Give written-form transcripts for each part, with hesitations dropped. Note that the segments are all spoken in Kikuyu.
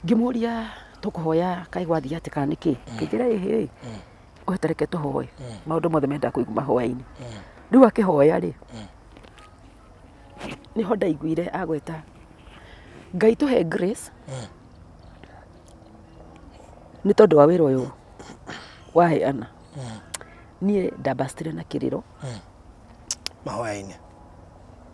Ngĩmũria tũkũhoya kaĩ gwathiĩ atĩ kana nĩkĩ? Akĩnjĩra ĩhĩ we tareke tũhoe maũndũ mothe mendaga kũigua mahoya-inĩ. Rĩu akĩhoya rĩ, nĩho ndaiguire agweta Ngai tũhe grace nĩ tondũ wa wĩra ũyũ waheana. Niĩ ndambacitire na kĩrĩro mahoya-inĩ.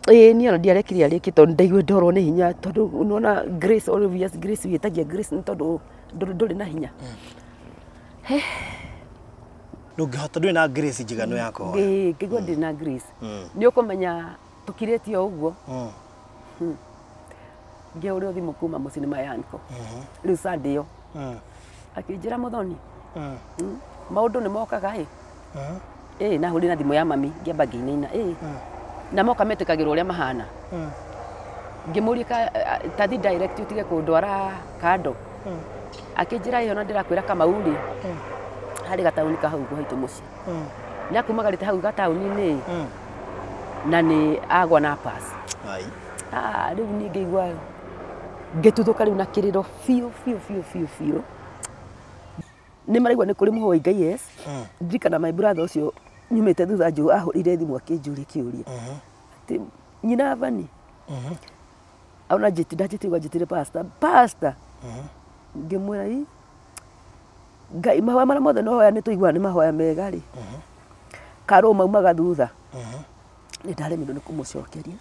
Ĩĩ niĩ ona ndiarekire arĩkie tondũ ndaigua ndorwo nĩ hinya tondũ nĩwona grace, obvious grace wĩtagia grace nĩ tondũ ndũrĩ na hinya. Ndũngĩhota, ndũrĩ na grace njiganu ya kũhoya. Ĩĩ ngĩigua ndirĩ na grace. Nĩ ũkũmenya tũkirĩtie o ũguo ngĩhũrĩrwo thimũ kuma mũciĩ nĩ my uncle. Rĩu Sunday ĩyo akĩnjĩra Muthoni, maũndũ nĩ mokaga ĩ. Ĩĩ na hũrire na thimũ ya mami ngĩamba ngĩinaina ĩ na moka metĩkagĩrwo ũrĩa mahana. Ngĩmũria tathi direct ũtige kũndwara kando. Akĩnjĩra ĩyo na ndĩrakwĩra Kamau rĩ, harĩ gataũni ka hau haitũ mũciĩ. Nĩ akumagarĩte hau gataũni-inĩ na nĩ agwa na pass. Ai. Rĩu niĩ ngĩigua ngĩtuthũka rĩu na kĩrĩro biũ biũ biũ biũ biũ. Nĩ maraigua nĩ kũrĩ mũhoi Ngai yes. Ndirikana my brother ũcio nyumĩte thutha njũ ahũrire thimũ akĩnjũria kĩũria. Atĩ nyina Vani. Ona njĩti ndanjĩtire njĩtire pastor. Pastor. Ngĩmwĩra ĩ Ngai mahoya marĩa mothe nohoya nĩ tũiguaga nĩ mahoya mega rĩ. Karũ maumaga thutha. Nĩ ndaremirwo nĩ kũmũcokeria.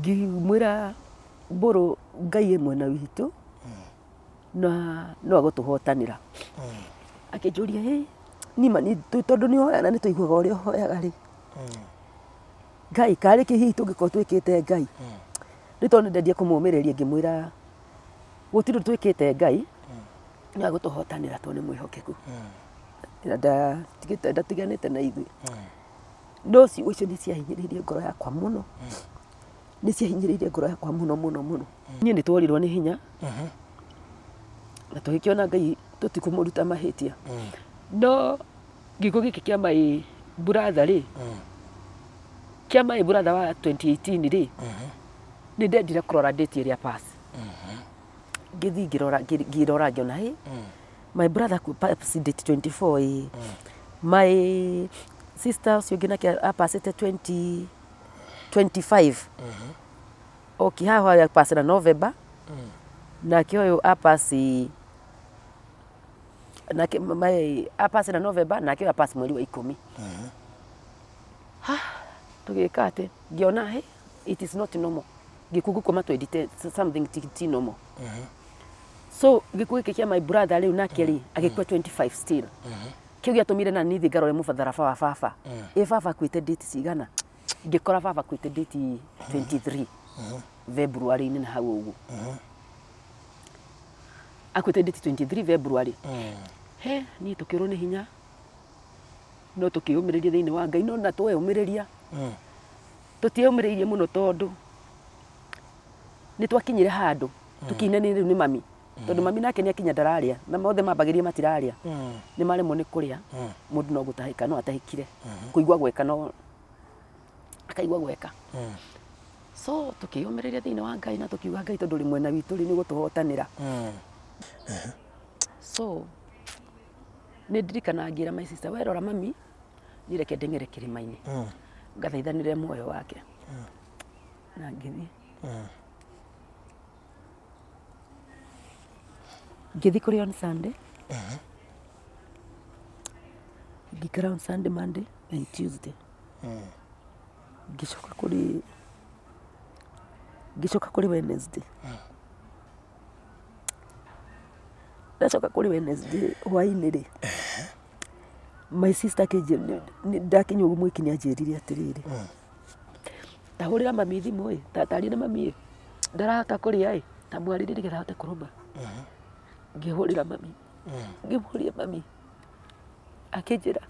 Ngĩmwĩra mbũrũ Ngai ĩ mwena witũ na no agũtũhotanĩra. Akĩnjũria ĩ nima tondũ nĩ ũhoyaga na nĩ tũiguaga ũrĩa ũhoyaga rĩ. Ngai karĩ kĩ hihi tũngĩkorwo twĩkĩte Ngai. Rĩu tondũ nĩ ndendie kũmũmĩrĩria ngĩmwĩra gũtirĩ ũndũ twĩkĩte Ngai no agũtũhotanĩra tondũ nĩ mwĩhokeku. Na ndatiganĩte na ithuĩ. No ciugo icio nĩ ciahinyĩrĩirie ngoro yakwa mũno. Nĩ ciahinyĩrĩirie ngoro yakwa mũno mũno mũno. Niĩ nĩ tworirwo nĩ hinya na tũgĩkĩona Ngai tũtikũmũruta mahĩtia. No gĩkuũ gĩkĩ kĩa my brother rĩ, kĩa my brother wa 2018 rĩ, nĩ ndendire kũrora date ĩrĩa pass. Ngĩthiĩ ngĩrora ngĩona hĩ my brother pass date 24 ĩ. My sister ũcio ũngĩ nake apacĩte 2025. Okay, haha apass na November. Nake ũyũ apass nake my apass na November nake ũyũ apass mweri wa 10. Ha tũgĩka atĩ ngĩona hĩ it is not normal. Gĩkuũ kuma 2010 something ti normal. So gĩkuũ gĩkĩ kĩa my brother rĩu nake rĩ agĩkua 25 still. Kĩu gĩatũmire na niĩ thiĩ ngarore mũbatharaba wa baba. Ĩ baba akuĩte date cigana? Ngĩkora baba akuĩte date 23 February-inĩ na hau ũguo. Akuĩte date 23 February. He niĩ tũkĩũrwo nĩ hinya no tũkĩũmĩrĩria thĩinĩ wa Ngai no na tweyũmĩrĩria tũtieyũmĩrĩirie mũno tondũ nĩ twakinyire handũ tũkĩinanĩrĩrio rĩu nĩ mami tondũ mami nake nĩ akinya ndararĩa na mothe mambagĩria matirarĩa nĩ maremwo nĩ kũrĩa mũndũ no gũtahĩka no atahĩkire kũigua gweka no akaigua gweka. So tũkĩyũmĩrĩria thĩinĩ wa Ngai na tũkiuga Ngai tondũ ũrĩ mwena witũ rĩ nĩ ũgũtũhotanĩra. So nĩ ndirikanaga ngĩra my sister we rora mami niĩ reke ndeng'ere kĩrĩma-inĩ ngathaithanĩre muoyo wake na ngĩthiĩ ngĩthiĩ kũrĩ on Sunday ngĩikara on Sunday, Monday and Tuesday ngĩcoka kũrĩ Wednesday ndacoka kũrĩ Wednesday hwaĩ-inĩ rĩ my sister akĩnjĩra ndakinya ũguo mwĩki nĩ anjĩrire atĩrĩrĩ ta hũrĩra mami thimũ ĩ taria na mami ĩ ndarahota kũrĩa ĩ ta mwarĩrie nĩgetha ahote kũrũma. Ngĩhũrĩra mami ngĩmũria mami akĩnjĩra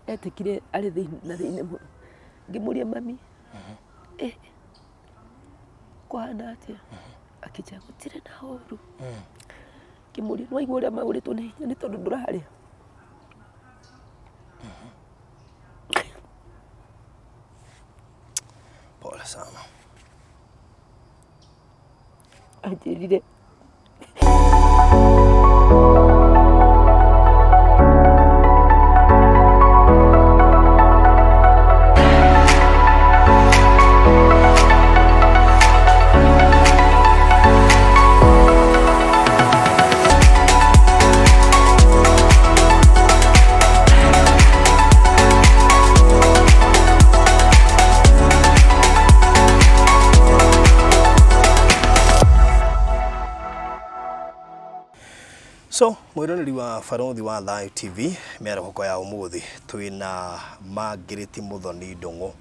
etĩkire arĩ na thĩinĩ mũno. Ngĩmũria mami kũhana atĩa? Akĩnjĩra gũtirĩ na ũru. Ngĩmũria nĩ waigua ũrĩa maũrĩtwo nĩ hinya nĩ tondũ ndũrarĩa. Pole sana. Anjĩrire So, mwiroreri wa Barothi wa Thayu TV mĩarahũko ya ũmũthĩ twĩna Margaret Muthoni Ndung'u.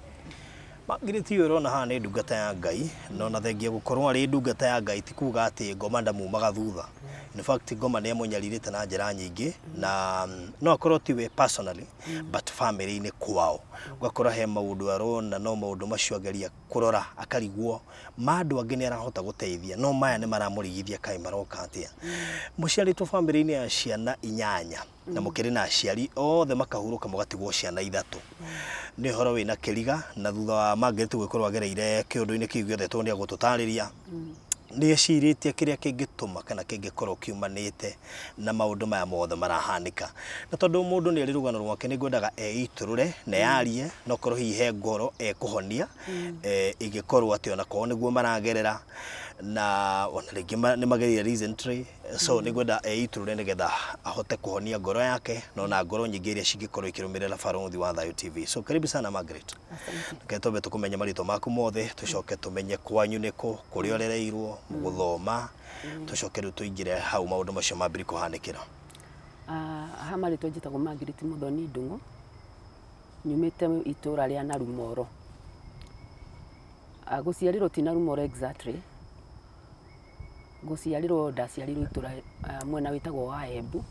Margaret ũyũ ũrona haha nĩ ndungata ya Ngai, no na thengia gũkorwo arĩ ndungata ya Ngai ti kuga atĩ ngoma ndamumaga thutha. In fact ngoma nĩ amũnyarirĩte na njĩra nyingĩ na no akorwo tiwe personally but family-inĩ kwao. Ũgakora he maũndũ arona no maũndũ macio ageria kũrora akarigwo ma andũ angĩ nĩ arahota gũteithia no maya nĩ maramũrigithia kaĩ maroka atĩa. Mũciarĩtwo family-inĩ ya ciana inyanya na mũkĩrĩ na aciari othe makahurũka mũgatigwo ciana ithatũ. Nĩ ũhoro wĩna kĩriga na thutha wa Margaret gũgĩkorwo agereire kĩũndũ-inĩ kĩu gĩothe tondũ nĩ egũtũtarĩria nĩ ecirĩtie kĩrĩa kĩngĩtũma kana kĩngĩkorwo kiumanĩte na maũndũ maya mothe marahanĩka. Na tondũ mũndũ nĩ arĩ rũgano rwake nĩ ngwendaga eitũrũre na yarie no korwo hihi he ngoro ekũhonia ĩngĩkorwo atĩ ona korwo nĩguo maragerera na ona rĩngĩ nĩ magereire recently so nĩ ngwenda eitũrũre nĩgetha ahote kũhonia ngoro yake na ona ngoro nyingĩ iria cingĩkorwo ikĩrũmĩrĩra Barothi wa Thayu TV. So karibu sana Margaret. Reke twambe tũkũmenye marĩtwa maku mothe tũcoke tũmenye kwanyu nĩkũ kũrĩa ũrereirwo gũthoma tũcoke rĩu tũingĩre hau maũndũ macio mambĩrĩrie kũhanĩkĩra. Haha marĩtwa njĩtagwo Margaret Muthoni Ndung'u, nyumĩte itũra rĩa Narumoro. Gũciarĩrwo ti Narumoro exactly, gũciarĩrwo ndaciarĩirwo itũra mwena wĩtagwo wa Embu,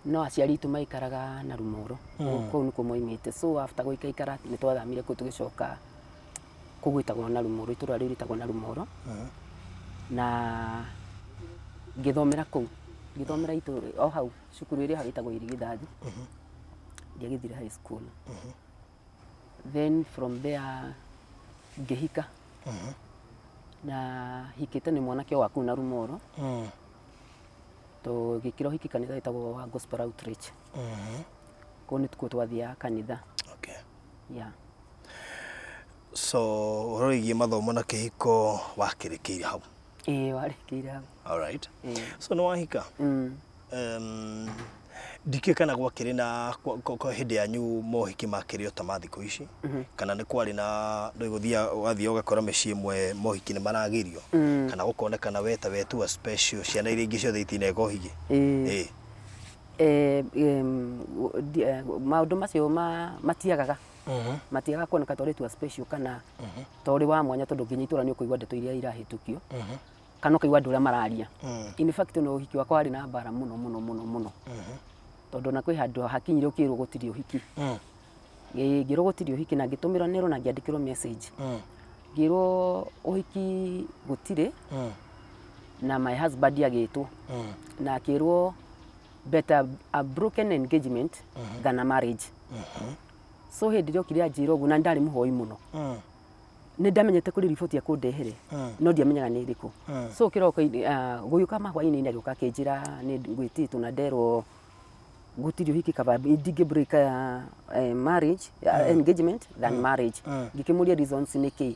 no aciari aitũ maikaraga Narumoro, kũu nĩkuo moimĩte. So after gũikaikara nĩ twathamire kũu tũgĩcoka kũu gwĩtagwo Narumoro, itũra rĩu rĩtagwo Narumoro. Na ngĩthomera kũu, ngĩthomera itũra o hau cukuru ĩrĩa hau ĩtagwo Irigithathi, ndiagĩthire high school. Then from there ngĩhika na hikĩte nĩ mwanake wa kũu Narumoro, tũgĩkĩra ũhiki kanitha wĩtagwo wa Gospel Outreach. Kũu nĩkuo twathiaga kanitha. Okay. Yeah. So ũhoro wĩgiĩ mathomo na kĩhiko wakĩrĩkĩire hau? Ĩĩ, warĩkĩire hau. All right. Ĩĩ. So nĩ wahika? Ndikĩũĩ kana gwakĩrĩ na hĩndĩ yanyu mohiki makĩrĩ o ta ma thikũ ici kana nĩ kwarĩ na ndũĩ wathiĩ ũgakora mĩciĩ ĩmwe mohiki nĩ maragirio kana gũkonekana we ta wetua special ciana iria ingĩ ciothe itineka ũhiki. Ĩĩ. Maũndũ macio matiagaga matiagaga kuoneka ta ũrĩ special kana ta ũrĩ wa mwanya tondũ nginya itũra nĩ ũkũigua ndeto iria irahĩtũkio kana ũkaigua andũ ũrĩa mararia. In fact no ũhiki wakwa warĩ na mbara mũno mũno mũno mũno tondũ ona kwĩ handũ hakinyire ũkĩrwo gũtirĩ ũhiki. Ngĩrwo gũtirĩ ũhiki na ngĩtũmĩrwo nĩrwo na ngĩandĩkĩrwo message ngĩrwo ũhiki gũtirĩ na my husband agĩtwo na akĩrwo better a broken engagement than a marriage. So hĩndĩ ĩrĩa okire anjĩra ũguo na nĩ ndarĩ mũhoi mũno nĩ ndamenyete kũrĩ riboti ya kũndehere no ndiamenyaga nĩ ĩrĩkũ. So kĩroko gũgĩũka mahwainĩ agĩũka akĩnjĩra nĩ gwĩtĩtwo na nderwo gũtirĩ ũhiki kaba ndingĩ break marriage engagement than marriage. Ngĩkĩmũria reasons nĩ kĩ,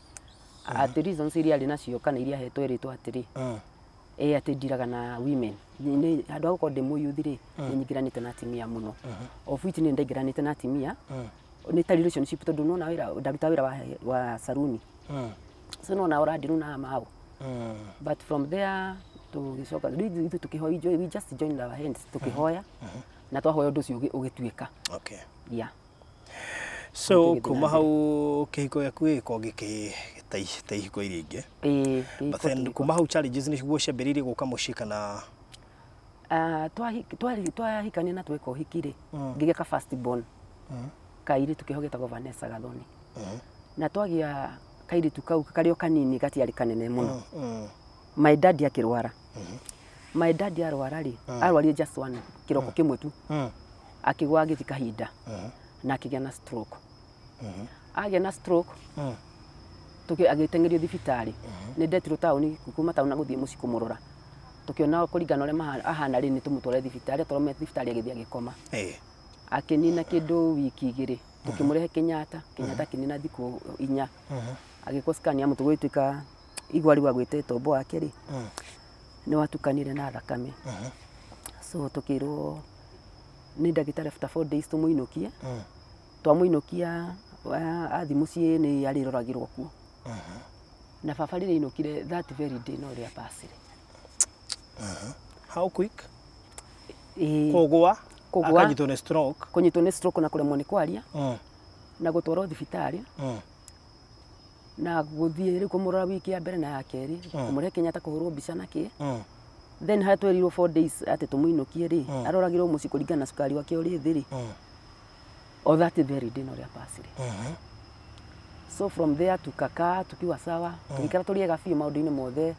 atĩ reasons iria arĩ nacio kana iria ahetwo ĩrĩtwo atĩrĩ ĩ atĩ ndiraga na women nĩ handũ ha gũkorwo ndĩ mũyuthi rĩ nĩ nyingĩranĩte na atumia mũno, of which nĩ ndaingĩranĩte na atumia nĩ ta relationship tondũ nona wĩra ndaruta wĩra wa saruni so nona ũrandiruna mau. But from there tũgĩcoka rĩu ithuĩ tũkĩhoya, we just joined our hands tũkĩhoya na twahoya ũndũ ũcio ũgĩtuĩka. Okay. Yeah. So kuma hau kĩhiko gĩaku gĩgĩkorwo gĩkĩ ta ihiko iria ingĩ. Ĩĩ. But then kuma hau challenges nĩguo ciambĩrĩirie gũka mũciĩ kana Twahikania na tweka ũhiki rĩ ngĩgĩa ka first born kairĩtu keho getagwo Vanessa Gathoni na twagĩa kairĩtu kau karĩ o kanini gatiarĩ kanene mũno. My dad akĩrwara. My dad arwara rĩ arwarire just one kĩroko kĩmwe tu akĩgwa agĩthiĩ kahinda na akĩgĩa na stroke. Agĩa na stroke Agĩteng'erio thibitarĩ. Nĩ ndetirwo taũni kuma taũni na gũthiĩ mũciĩ kũmũrora. Tũkĩona kũringana na ũrĩa ahana rĩ, nĩ tũmũtware thibitarĩ. Atwarwo thibitarĩ agĩthiĩ agĩkoma. Akĩnina kĩndũ wiki 2. Tũkĩmũrehe Kenyatta. Kenyatta akĩnina thikũ 4. Agĩkwo scan ya mũtwe gũgĩtuĩka igwa rĩu agwĩte tombo wake rĩ, nĩ watukanire na thakame. So tũkĩrwo nĩ ndagĩtarĩ after 4 days tũmũinũkie. Twamũinũkia athiĩ mũciĩ nĩ arĩroragĩrwo kuo. Na baba rĩrĩa ainũkire that very day no rĩa pasire. How quick? Kũgũa? Kũgũa. Akanyitwo nĩ stroke. Kũnyitwo nĩ stroke na kũremwo nĩ kwaria. Na gũtwarwo thibitarĩ. Na gũthiĩ rĩu kũmũrora wiki ya mbere na ya kerĩ. Kũmũrehe Kenyatta kũhũrwo mbica na kĩ. Then harĩa twerirwo 4 days atĩ tũmũinũkie rĩ, aroragĩrwo mũciĩ kũringana na cukari wake ũrĩ thĩ rĩ. O that very day no rĩa pasire. So from there tukakaa tukiwa sawa, tũgĩikara tũrĩ ega biũ maũndũ-inĩ mothe.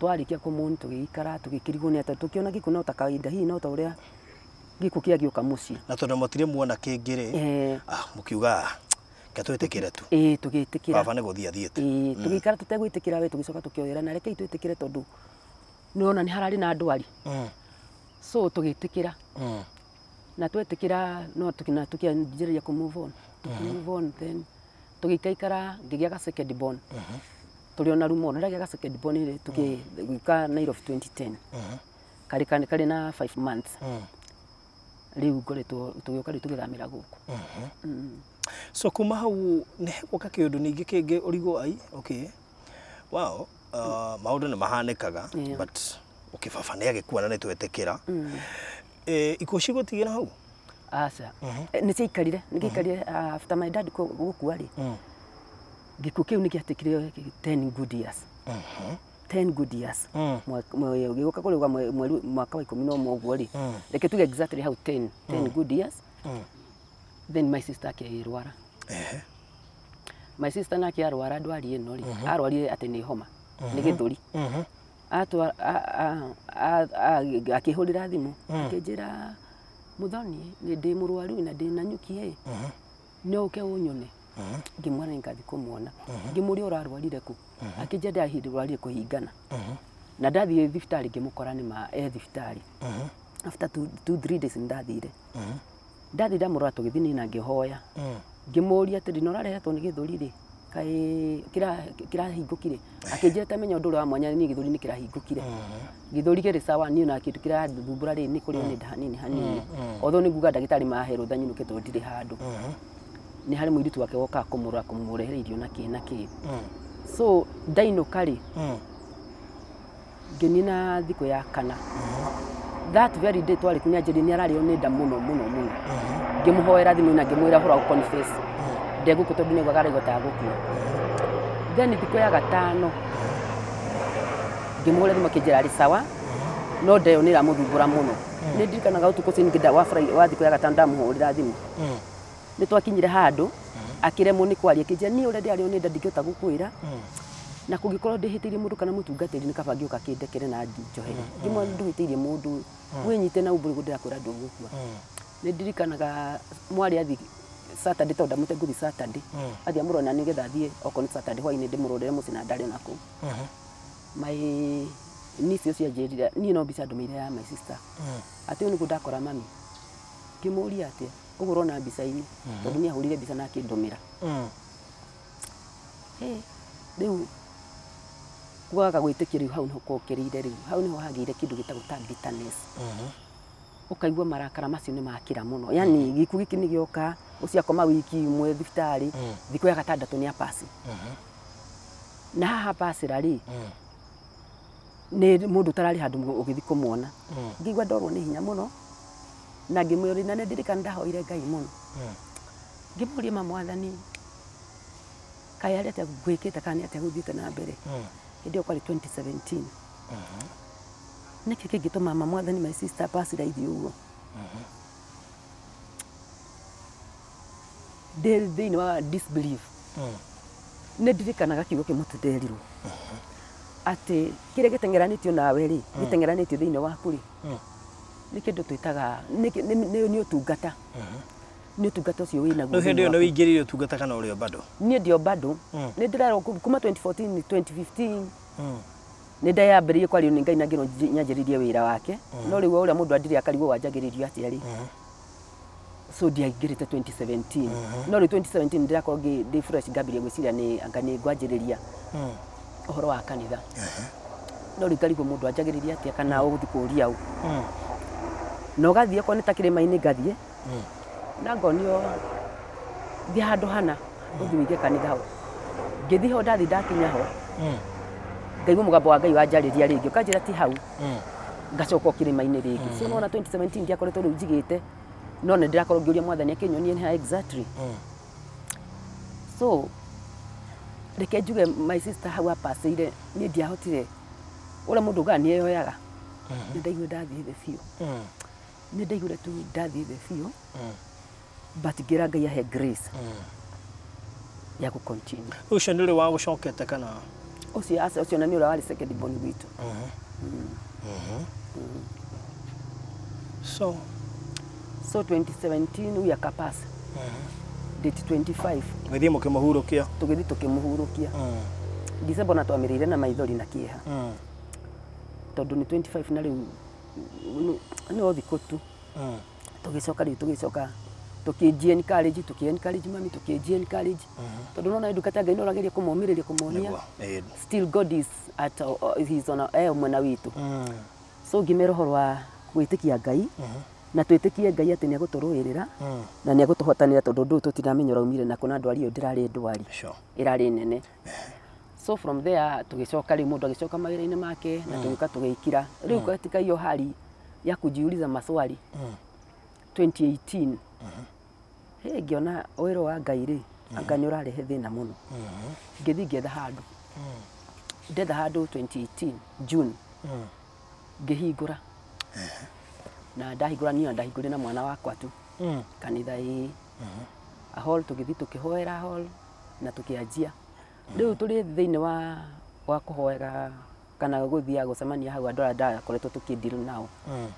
Twarĩkia kũmũni tũgĩikara tũgĩkĩrigwo nĩ atĩ tũkĩona gĩkuũ no ta kawaida, hihi no ta ũrĩa gĩkuũ kĩagĩũka mũciĩ. Na tondũ mũtirĩ muona kĩngĩ rĩ, mũkiuga ke twĩtĩkĩre tu. Tũgĩtĩkĩra. Baba nĩ gũthiĩ athiĩte. Tũgĩikara tũtegwĩtĩkĩra we, tũgĩcoka tũkĩoera na rekei twĩtĩkĩre tondũ nĩwona nĩ hararĩ na ndwari. So tũgĩtĩkĩra. Na twetĩkĩra no tũkĩanjĩrĩria kũ move on. Tũkĩ move on then tũgĩikaikara ngĩgĩa ga second born. Tũrĩ ona rumo, ndagĩa ga second born rĩ, tũgĩũka Nairobi 2010. Karĩ na 5 months. Rĩu ngoretwo tũgĩũka rĩu tũgĩthamĩra gũkũ. So kuma hau nĩ hegũka kĩũndũ ningĩ kĩngĩ ũrigwo ai, okay. Wow, maũndũ nĩ mahanĩkaga, but okay, baba nĩ agĩkua na nĩ twetĩkĩra. Ikuũ cigũtigĩra hau? Aca. Nĩ ciaikarire, nĩ gĩaikarire after my dad gũkua rĩ. Gĩkuũ kĩu nĩ gĩatĩkire 10 good years. 10 good years. Gĩgũka kũrĩ mweri mwaka wa 11 ũguo rĩ. Reke tuge exactly hau 10 good years. Then my sister akĩrwara. My sister nake arwara ndwari ĩno rĩ, arwarire atĩ nĩ homa, nĩ gĩthũri. Akĩhũrĩra thimũ, akĩnjĩra Muthoni, nĩ ndĩ mũrwaru na ndĩ na nyuki ĩ, no ũke ũnyone. Ngĩmwĩra nĩ ngathiĩ kũmuona. Ngĩmũũria ũrarwarire kũ? Akĩnjĩra ndarwarire kũhingana. Na ndathiĩ thibitarĩ ngĩmũkora nĩ ma e thibitarĩ. After 2-3 days nĩ ndathire. Ndathiĩ ndamũrora tũgĩthiĩ niĩ na ngĩhoya. Ngĩmũũria atĩrĩ, na ũrarehetwo nĩ gĩthũri rĩ, kaĩ kĩrahingũkire? Akĩnjĩra tamenya ũndũ ũrĩa wa mwanya niĩ gĩthũri nĩ kĩrahingũkire. Gĩthũri kĩrĩ sawa, niĩ ona kĩndũ kĩrathumbũra rĩ, nĩ kũrĩo nĩ nda hanini hanini. Although nĩ nguga ndagĩtarĩ mahe rũtha nyinũke tondũ ndirĩ handũ. Nĩ harĩ mũirĩtu wake wokaga kũmũrora kũmũrehera irio na kĩ na kĩ. So ndainũka rĩ, ngĩnina thikũ ya kana. That very day twarĩ kũ nĩanjĩrire nĩ ararĩo nĩ nda mũno mũno mũno. Ngĩmũhoera thimũ na ngĩmwĩra ũhoro wa confess. Ndegũkũ tondũ nĩaiguaga araigua ta agũkua. Then thikũ ya gatano ngĩmũhũrĩra thimũ akĩnjĩra arĩ sawa, no nda ĩyo nĩ ĩramũthumbũra mũno. Nĩ ndirikanaga ũtukũ ũcio ningĩ wa thikũ ya gatano ndamũhũrĩra thimũ. Nĩ twakinyire handũ akĩremwo nĩ kwaria, akĩnjĩra niĩ ũrĩa ndĩrarĩo nĩ nda ndingĩhota gũkwĩra. Na kũngĩkorwo ndĩhĩtĩirie mũndũ kana mũtungatĩri nĩ kaba ngĩũka kĩndekere na njohere. Ngĩmwĩra ndũhĩtĩirie mũndũ, wĩnyite na umbũre ũguo ndĩrakwĩra ndũgũkua. Nĩ ndirikanaga mwarĩ athiĩ Saturday tondũ ndamwĩte ngũthiĩ Saturday. Athiĩ amũrore na nĩgetha athiĩ okorwo nĩ Saturday hwaĩ-inĩ ndĩmũrorere mũciĩ na ndarĩ nakũu. My niece ũcio anjĩrire, niĩ no mbica ndũmĩire ya my sister. Atĩ ũyũ nĩguo ndakora mami. Ngĩmũũria atĩa, ũguo ũrona mbica-inĩ, tondũ nĩ ahũrire mbica na akĩndũmĩra. Rĩu kwaga gwĩtĩkia rĩu hau nĩho kwokĩrĩire rĩu, hau nĩho hagĩire kĩndũ gĩtagwo ta bitterness. Ũkaigua marakara macio nĩ makĩra mũno. Yaani gĩkuũ gĩkĩ nĩ gĩoka, ũcio akoma wiki ĩmwe thibitarĩ, thikũ ya gatandatũ nĩ apasi. Na haha pasĩra rĩ, nĩ mũndũ ũtararĩ handũ ũgĩthiĩ kũmuona. Ngĩigua ndorwo nĩ hinya mũno, na ngĩmwĩra na nĩ ndirikana ndahoire Ngai mũno. Ngĩmũũria ma Mwathani, kaĩ arĩ atĩa ngwĩkĩte kana nĩ atĩa gũthiĩte na mbere? Hĩndĩ ĩyo kwarĩ 2017. Nĩkĩ kĩngĩtũma ma Mwathani my sister pasĩra ithiĩ ũguo? Ndĩ thĩinĩ wa disbelief. Nĩ ndirikanaga kiugo kĩmwe tu nderirwo. Atĩ kĩrĩa gĩteng'eranĩtio nawe rĩ, gĩteng'eranĩtio thĩinĩ waku rĩ, nĩ kĩndũ twĩtaga nĩ ũtungata. Nĩ ũtungata ũcio wĩnaguo. Rĩu hĩndĩ ĩyo nĩ wĩingĩrire ũtungata kana ũrĩ o bado? Niĩ ndĩ o bado. Nĩ ndĩrerwo kuma 2014 2015 nĩ ndayambĩrĩirie kwario nĩ Ngai na ngĩrwo nyanjĩrĩrie wĩra wake. No rĩu o ũrĩa mũndũ andire akarigwo wanjagĩrĩrio atĩa rĩ. So ndiaingĩrĩte 2017. No rĩu 2017 ndĩrakorwo ndĩ fresh, ngambĩrĩria gwĩciria nĩ anga nĩ ngwanjĩrĩria ũhoro wa kanitha. No rĩu ngarigwo mũndũ anjagĩrĩria atĩa kana ũgũthiĩ kũũria ũ. Na ũgathiĩ okorwo nĩ ta kĩrĩma-inĩ ngathiĩ na ngonio thiĩ handũ hana ũthiĩ wĩige kanitha ho. Ngĩthiĩ ho, ndathiĩ ndakinya ho ngaigua mũgambo wa Ngai wanjarĩria rĩngĩ, ũkanjĩra ti hau. Ngacoka o kĩrĩma-inĩ rĩngĩ. So nona 2017 ndiakoretwo rĩu njigĩte, no nĩ ndĩrakorwo ngĩũria Mwathani akĩnyonie nĩ ha exactly. So reke njuge my sister hau apacĩire, niĩ ndiahotire. Ũrĩa mũndũ ugaga nĩ eyoyaga, nĩ ndaiguire ndathiĩ thĩ biũ. Nĩ ndaiguire tu ndathiĩ thĩ biũ, but ngĩra Ngai ahe grace ya gũ continue. Ũcio nĩ ũrĩ wa gũcokete kana? Ũcio aca, ũcio na nĩ ũrĩa warĩ second born gwitũ. So So 2017 huyu akapasa date 25. Gĩthiĩ mũkĩmũhurũkia. Tũgĩthiĩ tũkĩmũhurũkia December, na twamĩrĩire na maithori na kĩeha tondũ nĩ 25 na rĩu nĩ o thikũ tu. Tũgĩcoka rĩu tũgĩcoka tũkĩnji encourage, tũkĩ encourage mami, tũkĩnji encourage, tondũ nona ndungata Ngai no ũrageria kũmomĩrĩria, kũmonia Nĩguo. Ĩĩ. still God is at he is on mwena witũ. So ngĩmera ũhoro wa gwĩtĩkia Ngai na twĩtĩkie Ngai atĩ nĩ egũtũrũĩrĩra na nĩ egũtũhotanĩra, tondũ ũndũ ũyũ tũtiramenya ũraumire nako, na ndwari ĩyo ndĩrarĩ ndwari ĩrarĩ nene. So from there tũgĩcoka rĩu mũndũ agĩcoka mawĩra-inĩ make na tũgĩũka tũgĩikira rĩu katika hiyo hali ya kujiuliza maswali. 2018 hey, ngĩona wĩra wa Ngai rĩ, anga nĩ ũrarehe thĩna mũno. Ngĩthiĩ ngĩetha handũ, ndetha handũ 2018 June, ngĩhingũra. Na ndahingũra niĩ ndahingũrire na mwana wakwa tu kanitha ĩ a hall. Tũgĩthiĩ tũkĩhoera hall na tũkĩanjia. Rĩu tũrĩ thĩinĩ wa kũhoera kana gũthiaga gũcemania hau, andũ arĩa ndakoretwo tũkĩ nao,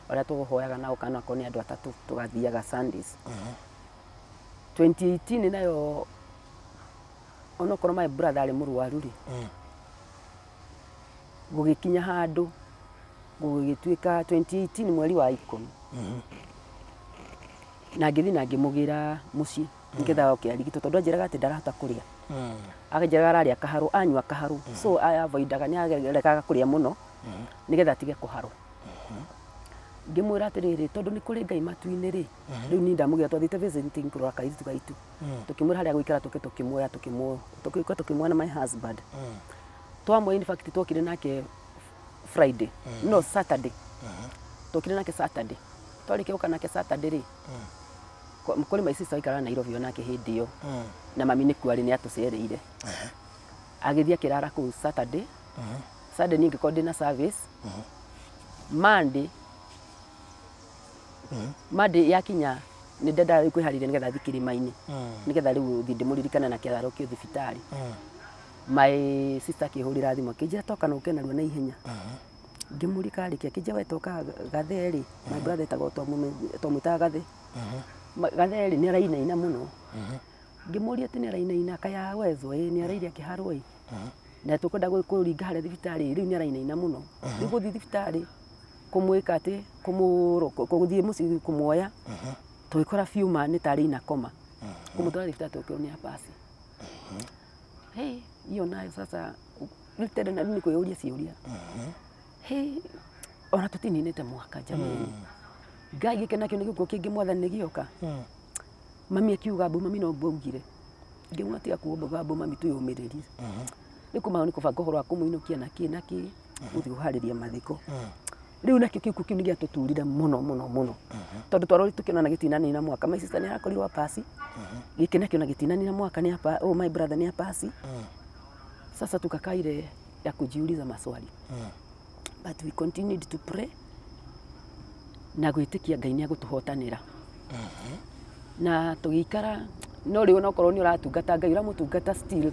arĩa tũhoyaga nao, kana akorwo nĩ andũ atatũ tũgathiaga Sundays. 2018 nayo onokorwo my brother arĩ mũrwaru rĩ, gũgĩkinya handũ gũgĩtuĩka 2018 mweri wa 10 na ngĩthiĩ na ngĩmũgĩra mũciĩ nĩgetha oke arigitwo, tondũ anjĩraga atĩ ndarahota kũrĩa. Akanjĩraga ararĩa kaharũ, anyua kaharũ, so avoidaga, nĩ aregaga kũrĩa mũno nĩgetha atige kũharwo. Ngĩmwĩra atĩrĩrĩ, tondũ nĩ kũrĩ Ngai matu-inĩ rĩ, rĩu niĩ ndamũgĩra, twathiĩte visiting kũrora kairĩtu gaitũ, tũkĩmwĩra harĩa gũikara tũke tũkĩmuoya, tũkĩũka tũkĩmuoya na my husband. Twamuoya, in fact twokire nake Friday, no Saturday, twokire nake Saturday. Twarĩkia gũka nake Saturday rĩ, kũrĩ my sister waikaraga Nairobi onake hĩndĩ ĩyo, na mami nĩ kuarĩ nĩ atũcereire, agĩthiĩ akĩrara kũu Saturday. Sunday niĩ ngĩkorwo ndĩna service. Monday yakinya nĩ ndendaga rĩu kwĩharĩria nĩgetha thiĩ kĩrĩma-inĩ, nĩgetha rĩu thiĩ ndĩmũririkane na kĩararo kĩu thibitarĩ. My sister akĩhũrĩra thimũ akĩnjĩra toka na ũke narua na ihenya. Ngĩmũria karĩkia, akĩnjĩra we toka gathe rĩ, my brother etagwo, twamwĩtaga gathe. Gathe rĩ, nĩ arainaina mũno. Ngĩmũria atĩ nĩ arainaina kaya wezwo? Ĩ, nĩ araire akĩharwo ĩ, na tũkwenda kũringa harĩa thibitarĩ, rĩu nĩ arainaina mũno. Rĩu gũthiĩ thibitarĩ kũmwĩka atĩ gũthiĩ mũciĩ kũmuoya, tũgĩkora biũ nĩ tarĩ ina koma. Kũmũtwara thibitarĩ tũkĩrwo nĩ apasi. Hey, hiyo nayo sasa rĩu tene na rĩu nĩ kwĩyũria ciũria. Hey, ona tũtininĩte mwaka jamani, Ngai gĩkĩ nakĩo nĩ gĩkuũ kĩngĩ Mwathani nĩ gĩoka. Mami akiuga mbu, mami no mbu augire. Ngĩmwĩra tiga kuga mbu mami, twĩyũmĩrĩrie. Rĩu kuma hau nĩ kũbanga ũhoro wa kũmũinũkia na kĩ na kĩ, gũthiĩ kũharĩria mathiko. Rĩu nakĩo kĩu kĩu nĩ gĩatũturire mũno mũno mũno, tondũ twarori tũkĩona na gĩtinanina mwaka. My sister nĩ arakorirwo apasi, gĩkĩ nakĩo na gĩtinanina mwaka nĩ apa, oh, my brother nĩ apasi. Sasa tukakaa ile ya kujiuliza maswali, but we continued to pray na gwĩtĩkia Ngai nĩ agũtũhotanĩra na tũgĩikara. No rĩu onokorwo nĩ ũratungata Ngai, ũramũtungata, still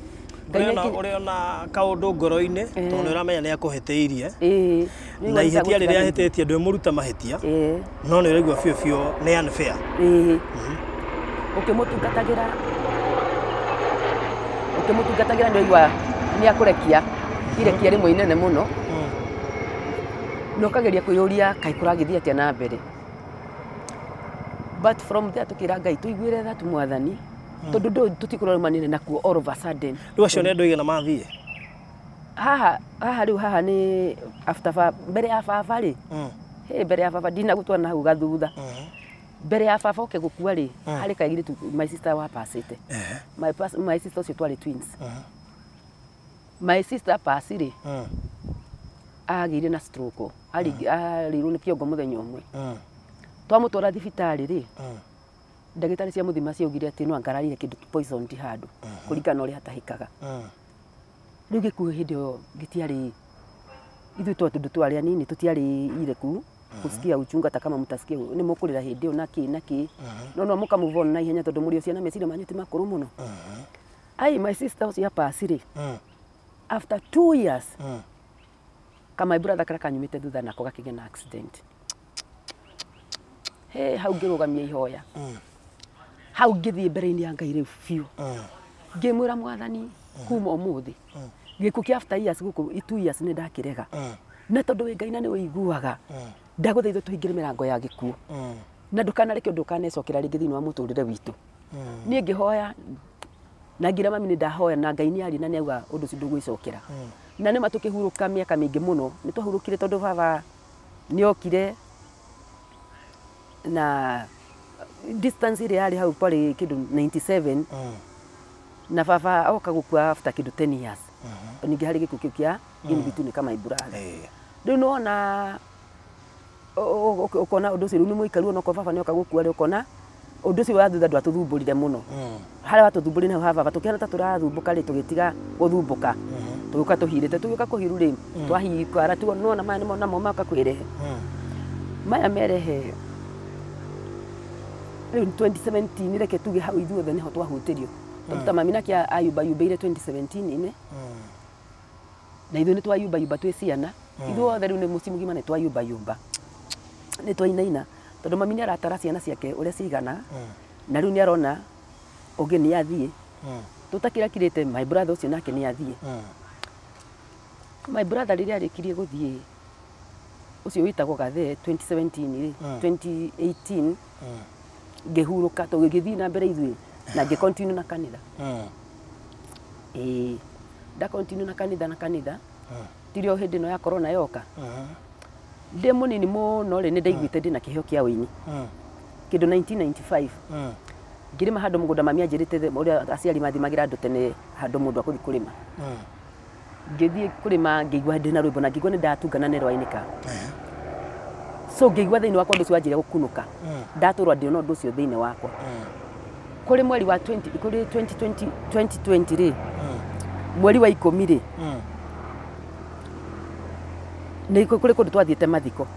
Ngai Ũrĩ ona kaũndũ ngoro-inĩ, tondũ nĩ ũramenya nĩ akũhĩtĩirie. Ĩĩ. Na ihĩtia rĩrĩa ahĩtĩtie ndwĩmũruta mahĩtia, no nĩ ũraigua biũ biũ nĩ unfair. Ĩĩ. Ũkĩmũtungatagĩra ũkĩmũtungatagĩra nĩ ũigua nĩ akũrekia irekia rĩmwe inene mũno na ũkageria kwĩyũria kaĩ kũragĩthiĩ atĩa na mbere. But from there tũkĩra Ngai tũiguĩre tha tu mwathani tondũ ndũ tũtikũrarũmanire nakuo all of a sudden. Rĩu acio nĩ andũ aigana mathiĩ? Haha haha rĩu haha nĩ after mbere ya baba rĩ, hĩ mbere ya baba ndinagũtwara na hau gathutha. Mbere ya baba oke gũkua rĩ, harĩ kairĩtu my sister wa pasĩte. My sister ũcio twarĩ twins. My sister pass rĩ, agĩire na stroke, arĩirwo nĩ kĩongo mũthenya ũmwe. Twamũtwara thibitarĩ rĩ, ndagĩtarĩ cia mũthima ciaugire atĩ no angararire kĩndũ poison ti handũ kũringana na ũrĩa atahĩkaga. Rĩu gĩkuũ hĩndĩ ĩyo gĩtiarĩ ithuĩ tondũ twarĩ anini tũtiarĩ ireku kusikia uchungu hata kama mtasikia nĩ mũkũrĩra hĩndĩ ĩyo na kĩ na kĩ no no mũka move on na ihenya tondũ mũrĩ o ciana meciria manyu ti makũrũ mũno. Ai my sister ũcio apasi rĩ, after 2 years ka my brother karĩa kanyumĩte thutha nako gakĩgĩa na accident. He hau ngĩrũgamia ihoya, hau ngĩthiĩ mbere-inĩ ya Ngai rĩu biũ, ngĩmwĩra mwathani kuma ũmũthĩ gĩkuũ kĩa after years gũkũ 2 years nĩ ndakĩrega na tondũ wĩ Ngai na nĩ ũiguaga ndagũthaitha tũhingĩre mĩrango ya gĩkuũ na ndũkanareke ũndũ ũkanecokera rĩngĩ thĩinĩ wa mũtũrĩre witũ. Niĩ ngĩhoya na ngĩra mami nĩ ndahoya na Ngai nĩ aria na nĩ auga ũndũ ũcio ndũgwĩcokera. Na nĩma tũkĩhurũka mĩaka mĩingĩ mũno nĩ twahurũkire tondũ baba nĩ okire na distance ĩrĩa yarĩ hau kwarĩ kĩndũ 97 na baba oka gũkua after kĩndũ 10 years. Ningĩ harĩ gĩkuũ kĩu kĩa in between kama my brother. Rĩu nĩwona ũkona ũndũ ũcio rĩu nĩ mũikaru onokorwo baba nĩoka gũkua rĩ ũkona ũndũ ũcio wa thutha ndwatũthumbũrire mũno. Harĩa watũthumbũrire hau ha baba tũkĩhana ta tũrathumbũka rĩ tũgĩtiga gũthumbũka tũgĩũka tũhirĩte tũgĩũka kũhiru rĩ twahikara tu nĩwona maya nĩmo namo moka kwĩrehe maya merehe rĩu 2017 reke tuge hau ithuothe nĩho twahutirio tondũ ta mami nake ayumbayumbĩire 2017-inĩ na ithuĩ nĩ twayumbayumba twĩ ciana ithuothe rĩu nĩ mũciĩ mũgima nĩ twayumbayumba nĩ twainaina tondũ mami nĩ aratara ciana ciake ũrĩa cigana na rĩu nĩ arona ũngĩ nĩ athiĩ tũtakĩrakirĩte my brother ũcio nake nĩ athiĩ. My brother rĩrĩa arĩkirie gũthiĩ ũcio wĩtagwo Gathee 2017 rĩ 2018 ngĩhurũka tũgĩgĩthiĩ na mbere ithuĩ na ngĩ continue na kanitha. Ĩĩ nda continue na kanitha na kanitha tirio hĩndĩ ĩno ya corona yoka. Ndĩ mũnini mũno rĩ nĩ ndaiguĩte ndĩna kĩheo kĩa ũini kĩndũ 1995 ngĩrĩma handũ mũgũnda mami anjĩrĩte ũrĩa aciari mathimagĩra andũ tene handũ mũndũ akũthiĩ kũrĩma. Ngĩthiĩ kũrĩma ngĩigua ndĩna rwĩmbo na ngĩigua nĩ ndatungana nĩ rwainĩka. So ngĩigua thĩinĩ wakwa ũndũ ũcio wanjĩrĩria gũkunũka ndatũrwa ndĩona ũndũ ũcio thĩinĩ wakwa. Kũrĩ mweri wa 20 kũrĩ 2020 2020 rĩ mweri wa 10 rĩ nĩ kũrĩ kũndũ twathiĩte mathiko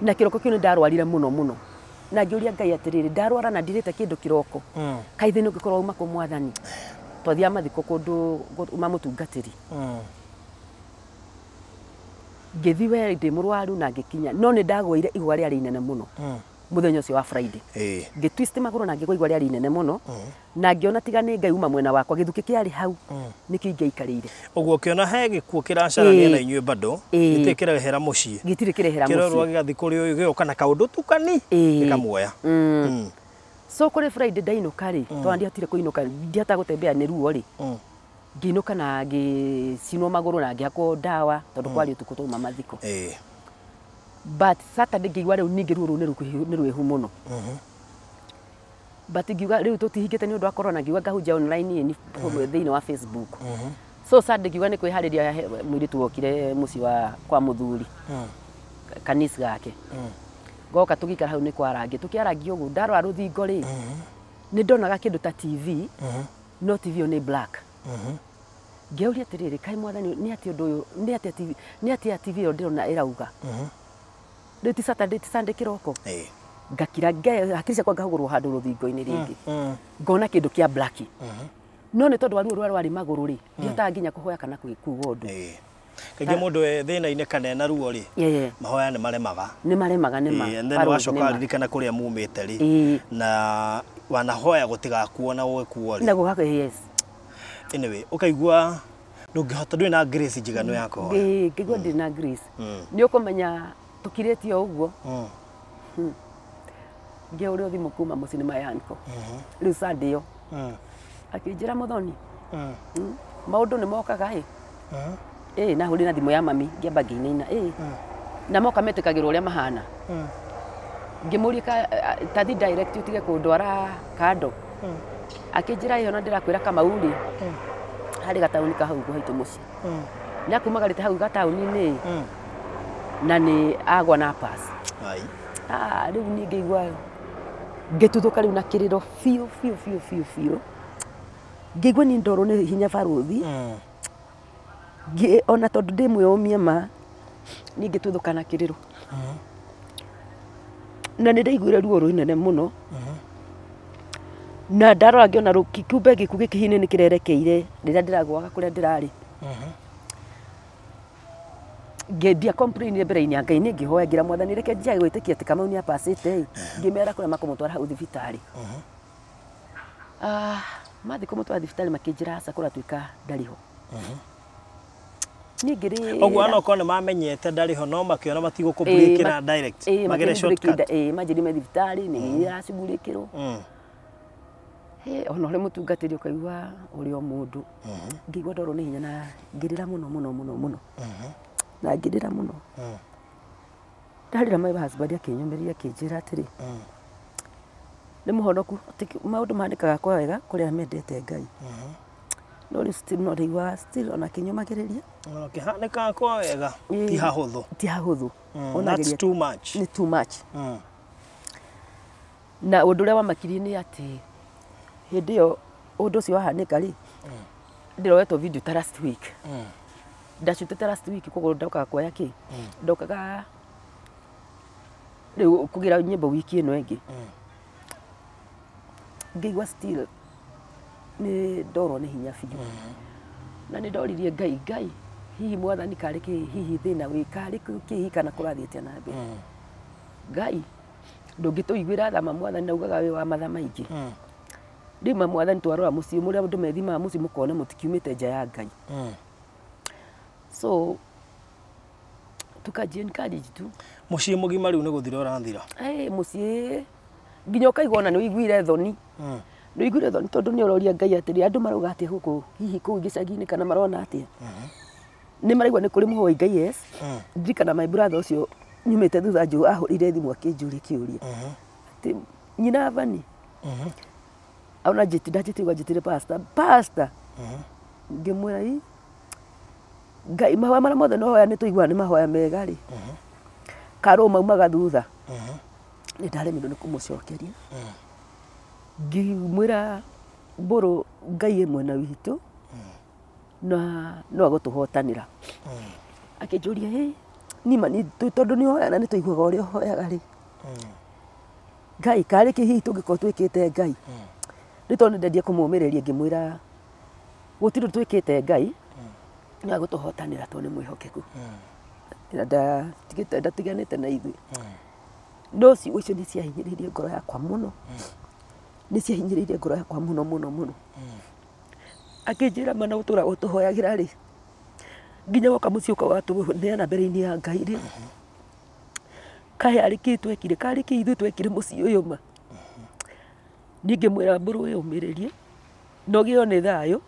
na kĩroko kĩu nĩ ndarwarire mũno mũno na ngĩũria Ngai atĩrĩrĩ ndarwara na ndirĩte kĩndũ kĩroko kaĩ thĩna ũngĩkorwo uma kũ mwathani. Twathiaga mathiko kũndũ ma mũtungatĩri ngĩthiĩ we ndĩ mũrwaru na ngĩkinya no nĩ ndagũire igwa rĩarĩ inene mũno mũthenya ũcio wa Friday. Ngĩ twist magũrũ na ngĩgwa igwa rĩarĩ inene mũno na ngĩona tiga nĩ Ngai uma mwena wakwa gĩthukĩ kĩarĩ hau nĩkĩo ingĩaikarĩire. Ũguo ũkĩona he gĩkuũ kĩracarania na inyuĩ bado gĩtirĩ kĩrehera mũciĩ. Gĩtirĩ kĩrehera mũciĩ. Kĩrorwo gĩgathiĩ kũrĩ ũyũ gĩgoka na kaũndũ tu kani gĩkamuoya. So kũrĩ Friday ndainũka rĩ tondũ ndiahotire kũinũka ndihotaga gũtembea nĩ ruo rĩ ngĩinũka na ngĩcinwo magũrũ na ngĩhakwo ndawa tondũ kwarĩ ũtukũ twauma mathiko. But Saturday ngĩigua rĩu ningĩ ruo rũu nĩ rwĩhu mũno. But ngiuga rĩu tũtihingĩte nĩ ũndũ wa corona ngiuga ngahunjia online nĩ thĩinĩ wa Facebook. So Saturday ngiuga nĩ kwĩharĩria mũirĩtu wokire mũciĩ wa kwa mũthuri kanisa gake. Ngoka tũgĩikara hau nĩ kwarangia tũkĩarangia ũguo ndarora rũthingo rĩ nĩ ndonaga kĩndũ ta TV no TV ĩyo nĩ black. Ngĩũria atĩrĩrĩ kaĩ mwathani nĩ atĩa ũndũ ũyũ nĩ atĩa TV nĩ atĩa TV ĩyo ndĩrona ĩrauga. Rĩu ti Saturday ti Sunday kĩroko ngakira hakiri ciakwa ngahũgũrwo handũ rũthingo-inĩ rĩngĩ ngona kĩndũ kĩa black no nĩ tondũ wa ruo rũrĩa rwarĩ magũrũ rĩ ndihotaga nginya kũhoya kana kuga ũndũ. Kaingĩ mũndũ e thĩna-inĩ kana ena ruo rĩ, mahoya nĩ maremaga. Nĩ maremaga nĩ ma. And then wacoka waririkana kũrĩa mumĩte rĩ, na wanahoya gũtigakuo na gũgĩkuo rĩ. Na gũgakua, yes. Anyway, ũkaigua ndũngĩhota, ndũrĩ na grace njiganu ya kũhoya. Ngĩigua ndirĩ na grace. Nĩ ũkũmenya tũkirĩtie o ũguo. Ngĩhũrĩrwo thimũ kuma mũciĩ nĩ my uncle. Rĩu Sunday ĩyo. Akĩnjĩra Muthoni. Maũndũ nĩ mokaga ĩ. Na hũrĩ na thimũ ya mami ngĩamba ngĩinaina ĩ. Na moka metĩkagĩrwo ũrĩa mahana. Ngĩmũria tathi direct ũtige kũndwara kando. Akĩnjĩra ĩyo na ndĩrakwĩra Kamau rĩ, harĩ gataũni ka hau haitũ mũciĩ. Nĩ akumagarĩte hau gataũni-inĩ na nĩ agwa na pass. Ai. Rĩu niĩ ngĩigua ngĩtuthũka rĩu na kĩrĩro biũ biũ biũ biũ biũ. Ngĩigua niĩ ndorwo nĩ hinya barũthi. Ona tondũ ndĩ mwĩyũmie ma, niĩ ngĩtuthũka na kĩrĩro. Na nĩ ndaiguire ruo rũnene mũno. Na ndarora ngĩona kĩumbe gĩku gĩkĩhinĩ nĩ kĩrerekeire rĩrĩa ndĩragũaga kũrĩa ndĩrarĩ. Ngĩendia complain mbere-inĩ ya Ngai, nĩ ngĩhoya ngĩra Mwathani reke njage gwĩtĩkia atĩ Kamau nĩ apacĩte ĩ. Ngĩmera kũrĩa makũmũtwara hau thibitarĩ. Mathiĩ kũmũtwara thibitarĩ makĩnjĩra aca kũratuĩka ndarĩ ho. Niĩ ngĩrĩra. Ũguo onokorwo nĩ mamenyete ndarĩ ho no makĩona matigũkũbreakĩra direct, magere shortcut. Manjĩrire me thibitarĩ nĩ iracugurĩkĩrwo. Ona ũrĩ mũtungatĩri ũkaigua ũrĩ o mũndũ. Ngĩigua ndorwo nĩ hinya na ngĩrĩra mũno mũno mũno mũno. Na ngĩrĩra mũno. Ndarĩra my husband akĩnyũmĩrĩria akĩnjĩra atĩrĩ, nĩ mũhonoku, maũndũ mahanĩkaga kwa wega kũrĩ arĩa mendete Ngai. No rĩu still no ndaiguaga still ona akĩnyũmagĩrĩria. Ona kĩhanĩkaga kwa wega, ti hahũthũ. Ti hahũthũ. That's too much. Nĩ too much. Na ũndũ ũrĩa wamakirie nĩ atĩ hĩndĩ ĩyo ũndũ ũcio wahanĩka rĩ, ndĩroetwo video ta last week. Ndacutĩte last week koguo ndokaga kuoya kĩ? Ndokaga rĩu kũgĩra nyĩmbo wiki ĩno ĩngĩ. Ngĩigua still nĩ ndorwo nĩ hinya biũ. Na nĩ ndoririe Ngai, Ngai hihi Mwathani karĩ kĩ, hihi thĩna wĩ karĩ kĩ hihi kana kũrathiĩ atĩa na mbere. Ngai ndũngĩtũiguĩra tha ma Mwathani na ugaga wĩ wa matha maingĩ. Rĩu ma Mwathani twarora mũciĩ mũrĩa andũ methimaga mũciĩ mũkona mũtikiumĩte nja ya Ngai. So tukaji encourage tu. Mũciĩ mũgima rĩu nĩ gũthira ũrathira. Mũciĩ nginya ũkaigua ona nĩ ũiguire thoni. Nĩ ũiguire thoni tondũ nĩ ũroria Ngai atĩrĩ, andũ marauga atĩa gũkũ hihi kũu gĩcagi-inĩ kana marona atĩa. Nĩ maraigua nĩ kũrĩ mũhoi Ngai, yes. Ndirikana my brother ũcio nyumĩte thutha njũ ahũrire thimũ akĩnjũria kĩũria. Atĩ nyina Vani. Ona njĩti ndanjĩtire njĩtire pastor. Pastor. Ngĩmwĩra ĩ Ngai mahoya marĩa mothe nohoya nĩ tũiguaga nĩ mahoya mega rĩ. Karũ maumaga thutha. Nĩ ndaremirwo nĩ kũmũcokeria. Ngĩmwĩra mbũrũ Ngai ĩ mwena witũ na no agũtũhotanĩra. Akĩnjũria ĩ nima tondũ nĩ ũhoyaga na nĩ tũiguaga ũrĩa ũhoyaga rĩ. Ngai karĩ kĩ hihi tũngĩkorwo twĩkĩte Ngai. Rĩu tondũ nĩ ndendie kũmũmĩrĩria ngĩmwĩra gũtirĩ ũndũ twĩkĩte Ngai no agũtũhotanĩra tondũ nĩ mwĩhokeku. Na ndatiganĩte na ithuĩ. No ciugo icio nĩ ciahinyĩrĩirie ngoro yakwa mũno. Nĩ ciahinyĩrĩirie ngoro yakwa mũno mũno mũno. Akĩnjĩra mana ũtũraga ũtũhoyagĩra rĩ, nginya woka mũciĩ ũkawatũneana mbere-inĩ ya Ngai rĩ, kaĩ arĩ kĩ twekire, karĩ kĩ ithuĩ twekire mũciĩ ũyũ ma. Niĩ ngĩmwĩra mbũrũ wĩyũmĩrĩrie na ũgĩo nĩ thayũ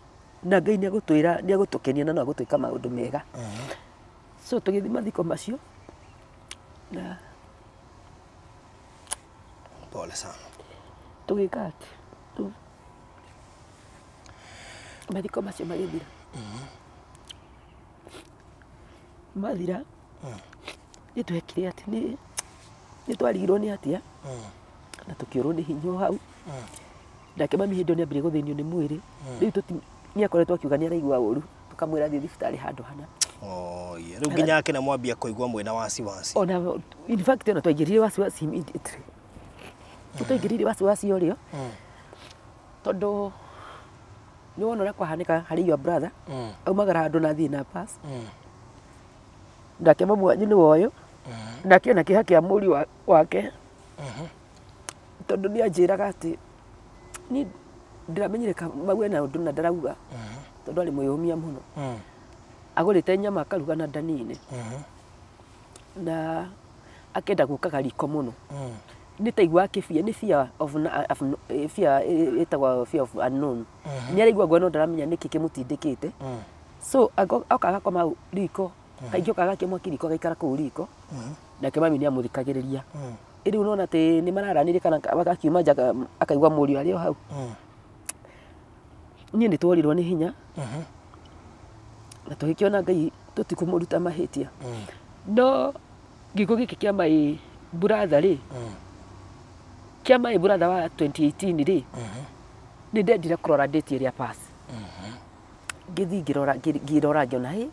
na Ngai nĩ egũtwĩra, nĩ egũtũkenia na no egũtwĩka maũndũ mega. So tũgĩthiĩ mathiko macio na Pole sana. Tũgĩka atĩ mathiko macio magĩthira. Mathira nĩ twekire atĩ nĩ twarigirwo nĩ atĩa na tũkĩũrwo nĩ hinya o hau. Nake mami hĩndĩ ĩyo nĩ ambire gũthĩnio nĩ mwĩrĩ. Rĩu nĩ akoretwo akiuga nĩ araigua ũru, tũkamwĩra athiĩ thibitarĩ handũ hana. Oh, yeah. Rĩu nginya ake na mwambia kũigua mwĩna wasiwasi. Ona in fact ona twaingĩrire wasiwasi immediately. Twaingĩrire wasiwasi o rĩo. Tondũ nĩ wona ũrĩa kwahanĩka harĩ your brother, aumagara handũ na athiĩ na pass. Nake mamu wanyu nĩ woyo nake ona kĩeha kĩa mũriũ wake tondũ nĩ anjĩraga atĩ niĩ ndĩramenyire mau ena ũndũ na ndarauga tondũ arĩ mwĩyũmia mũno. Agũrĩte nyama akaruga na ndani-inĩ na akenda gũkaga riko mũno. Nĩ taigua akĩbia nĩ fear of fear ĩtagwo fear of unknown. Nĩ araigua guoya no ndaramenya nĩkĩ kĩmũtindĩkĩte. So oka agakoma riko kaingĩ oka agakia mwaki riko agaikara kũu riko nake mami nĩ amũthikagĩrĩria. Rĩu nona atĩ nĩ mararanĩria kana akiuma nja akaigua mũriũ arĩ o hau. Niĩ nĩ tworirwo nĩ hinya na tũgĩkĩona Ngai tũtikũmũruta mahĩtia. No gĩkuũ gĩkĩ kĩa my brother rĩ, kĩa my brother wa 2018 rĩ, nĩ ndendire kũrora date ĩrĩa pass. Ngĩthiĩ ngĩrora ngĩona hĩ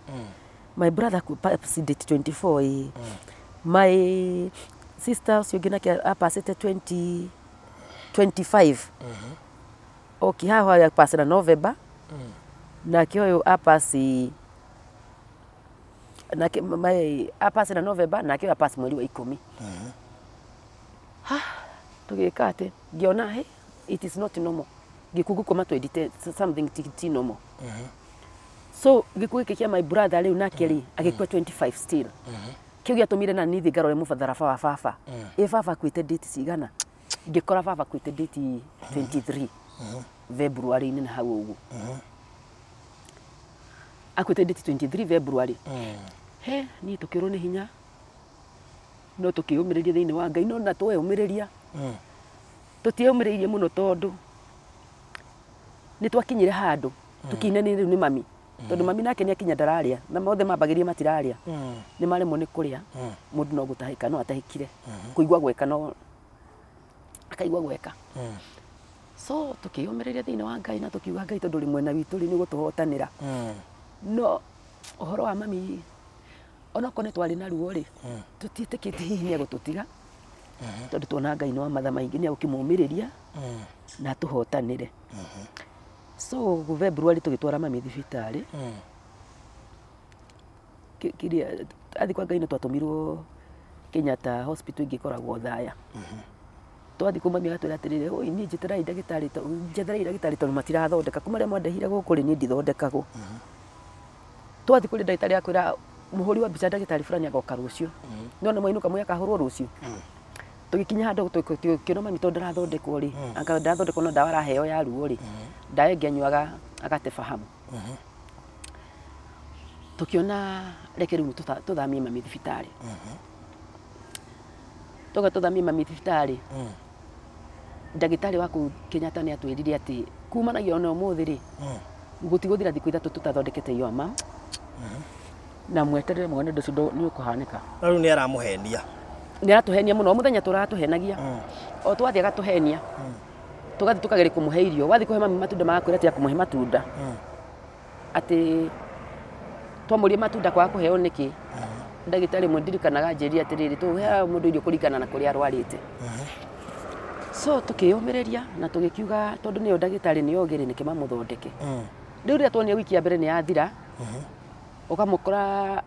my brother pass date 24 ĩ, my sister ũcio ũngĩ nake apacĩte 2025. Okay, haha apass na November nake ũyũ apass nake my apass na November nake ũyũ apass mweri wa 10. Ha tũgĩka atĩ ngĩona hĩ it is not normal. Gĩkuũ gũkoma 20 something ti normal. So gĩkuũ gĩkĩ kĩa my brother rĩu nake rĩ agĩkua 25 still. Kĩu gĩatũmire na niĩ thiĩ ngarore mũbatharaba wa baba. Ĩ baba akuĩte date cigana? Ngĩkora baba akuĩte date 23 February-inĩ na hau ũguo. Akuĩte date 23 February. He niĩ tũkĩũrwo nĩ hinya no tũkĩũmĩrĩria thĩinĩ wa Ngai no na tweyũmĩrĩria tũtieyũmĩrĩirie mũno tondũ nĩ twakinyire handũ tũkĩine rĩu nĩ mami tondũ mami nake nĩ akinya ndararĩa na mothe mambagĩria matirarĩa nĩ maremwo nĩ kũrĩa mũndũ no gũtahĩka no atahĩkire kũigua gweka no akaigua gweka. So tũkĩyũmĩrĩria thĩinĩ wa Ngai na tũkiuga Ngai tondũ ũrĩ mwena witũ rĩ nĩ ũgũtũhotanĩra. No ũhoro wa mami onokorwo nĩ twarĩ na ruo rĩ tũtiĩtĩkĩtie hihi nĩ egũtũtiga tondũ tuona Ngai nĩ wa matha maingĩ nĩ egũkĩmũmĩrĩria na atũhotanĩre. So February tũgĩtwara mami thibitarĩ kĩrĩa athi kwa Ngai nĩ twatũmirwo Kenyatta Hospital ĩngĩ ĩkoragwo Othaya. Twathiĩ kũu mami agatwĩra atĩrĩrĩ, oi niĩ njĩtĩrai ndagĩtarĩ njetherai ndagĩtarĩ tondũ matirathondeka kuma rĩrĩa mwandehire gũkũ rĩ niĩ ndithondekagwo. Twathiĩ kũrĩ ndagĩtarĩ akwĩra mũhũri wa mbica ndagĩtarĩ fulani agoka rũciũ. Nĩwona mwainũka mwĩ akahũrwo rũciũ. Tũgĩkinya handũ tũkĩona mami tondũ ndarathondekwo rĩ, anga ndarathondekwo no ndawa araheo ya ruo rĩ, ndawa ĩngĩ anyuaga agate fahamu. Tũkĩona reke rĩu tũthamie mami thibitarĩ. Toka tũthamie mami thibitarĩ, ndagĩtarĩ wa kũu Kenyatta nĩ atwĩrire atĩ kumanagia ona ũmũthĩ rĩ, gũtigũthira thikũ 3 tũtathondekete your mum. Na mweterere muone ũndũ ũcio nĩ ũkũhanĩka. Na rĩu nĩ aramũhenia. Nĩ aratũhenia mũno, o mũthenya tũratũhenagia. O twathiĩ agatũhenia. Tũgathiĩ tũkageria kũmũhe irio. Wathiĩ kũhe mami matunda magakwĩra atĩ akũmũhe matunda. Atĩ twamũria matunda kwaga kũheo nĩkĩ? Ndagĩtarĩ ũmwe ndirikanaga anjĩrire atĩrĩrĩ, tũheaga mũndũ irio kũringana na kũrĩa arwarĩte. So tũkĩyũmĩrĩria na tũgĩkiuga tondũ nĩyo ndagĩtarĩ nĩyo ogĩ rĩ nĩkĩ mamũthondeke. Rĩu rĩrĩa tuonire wiki ya mbere nĩ yathira, ũkamũkora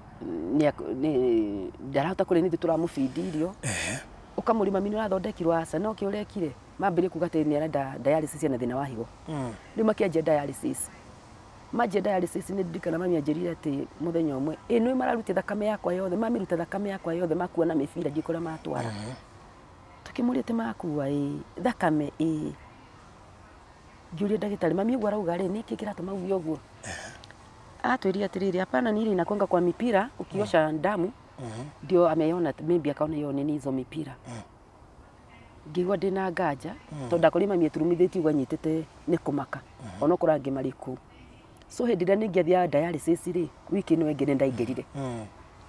ndarahota kũrĩa nithuĩ tũramũbindi irio. Ũkamũria mami nĩ ũrathondekirwo aca no kĩ ũrekire? Mambĩrĩria kuga atĩ nĩ arenda dialysis ena thĩna wa higo. Rĩu makĩanjia dialysis. Manjia dialysis nĩ ndirikana mami anjĩrire atĩ mũthenya ũmwe, ĩ nĩ mararuta thakame yakwa yothe, mamĩruta thakame yakwa yothe makua na mĩbira ndiũĩ kũrĩa matwara. Tũkĩmũria atĩ makua ĩ, thakame ĩ. Ngĩũria ndagĩtarĩ mami ũguo arauga rĩ nĩkĩ kĩratũma uge ũguo? Atwĩrire atĩrĩrĩ, hapana ni ile inakwanga kwa mipira ukiosha damu ndio ameiona maybe akaona hiyo nini hizo mipira. Ngĩigua ndĩna nganja tondũ ndakorire mami eturumithĩtie ũguo anyitĩte nĩ kũmaka onokorwo angĩ marĩ kũu. So hĩndĩ ĩrĩa ningĩathiaga dialysis rĩ, wiki ĩno ĩngĩ nĩ ndaingĩrire.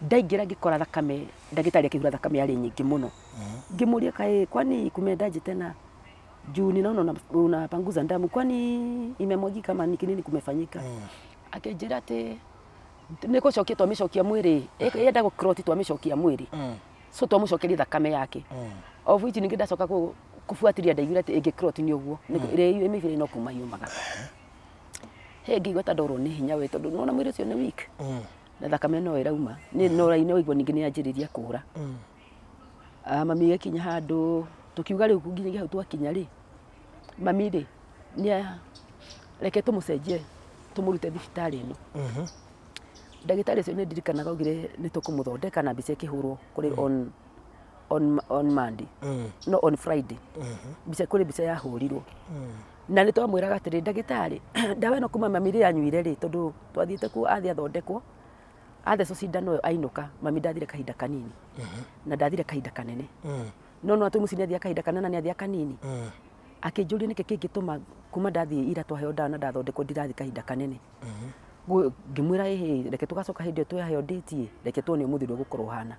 Ndaingĩra ngĩkora thakame, ndagĩtarĩ akĩhura thakame yarĩ nyingĩ mũno. Ngĩmũria kaĩ kwani kumeendaje tena? Juu ninaona unapanguza damu kwani imemwagika ama ni nini kumefanyika? Akĩnjĩra atĩ nĩ gũcokia twamĩcokia mwĩrĩ, yenda gũclot twamĩcokia mwĩrĩ. So twamũcokeria thakame yake. Of which ningĩ ndacoka kũbuatĩria ndaiguire atĩ ĩngĩ clot nĩ ũguo, ĩrĩa mĩbira no kuma yumaga. He ngĩigua ta ndorwo nĩ hinya we tondũ nĩwona mwĩrĩ ũcio nĩ weak. Na thakame no ĩrauma nĩ no raini waigua ningĩ nĩ yanjĩrĩria kũra. Mami gĩkinya handũ tũkiuga rĩu nginyagia hau twakinya rĩ, mami rĩ nĩ reke tũmũcenjie tũmũrute thibitarĩ ĩno. Ndagĩtarĩ ũcio nĩ ndirikanaga augire nĩ tũkũmũthondeka na mbica ĩkĩhũrwo kũrĩ on Monday, no on Friday mbica kũrĩ mbica yahũrirwo. Na nĩ twamwĩraga atĩrĩ, ndagĩtarĩ, ndawa ĩno kuma mami rĩ anyuire rĩ, tondũ twathiĩte kuo athiĩ athondekwo athecwo cindano ĩyo ainũka, mami ndathire kahinda kanini na ndathire kahinda kanene. No no atĩ mũciĩ nĩ athiaga kahinda kanene na nĩ athiaga kanini. Akĩnjũria nĩkĩ kĩngĩtũma kuma ndathiĩ ira twaheo ndawa na ndathondekwo ndirathiĩ kahinda kanene. Ngĩmwĩra ĩhĩ, reke tũgacoka hĩndĩ ĩyo twaheo date ĩ, reke tuone ũmũthĩ ũrĩa ũgũkorwo ũhana.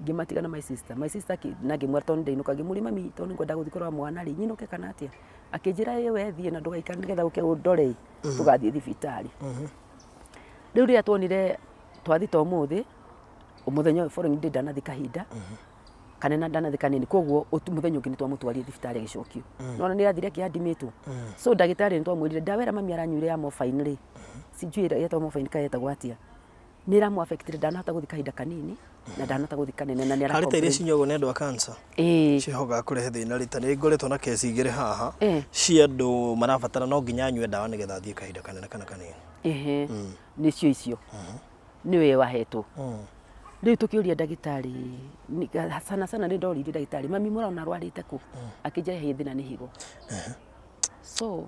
Ngĩmatiga na my sister, my sister na ngĩmwĩra tondũ nĩndainũka, ngĩmũria mami tondũ nĩngwenda gũthiĩ kũrora mwana rĩ, nyinũke kana atĩa? Akĩnjĩra ĩ we thiĩ na ndũgaikare nĩgetha ũke ũndore ĩ, tũgathiĩ thibitarĩ. Rĩu rĩrĩa tuonire twathiĩ ta ũmũthĩ, mũthenya ũyũ following day ndanathiĩ kahinda kanene na ndanathiĩ kanini, koguo mũthenya ũngĩ nĩ twamũtwarire thibitarĩ agĩcokio. Nĩwona nĩ athire akĩadmitwo. So ndagĩtarĩ nĩ twamwĩrire ndawa ĩrĩa mami aranyuire ya morphine rĩ, sijui ĩretagwo morphine kana ĩtagwo atĩa, nĩ ĩramũ affect, ndanahota gũthiĩ kahinda kanini na ndanahota gũthiĩ kanene na nĩ Harĩ ta iria ara cinyuagwo nĩ andũ a cancer ĩĩ cihogaga kũrehe thĩna rita nĩ ngoretwo na kesi igĩrĩ haha Eh. cia andũ marabatara no nginya anyue ndawa nĩgetha athiĩ kahinda kanene kana kanini. Ehe, nĩcio icio nĩwe wahetwo. Rĩu tũkĩũria ndagĩtarĩ sana sana nĩ ndoririe ndagĩtarĩ, mami mũrona arwarĩte kũ? Akĩnjĩra he thĩna nĩ higo. So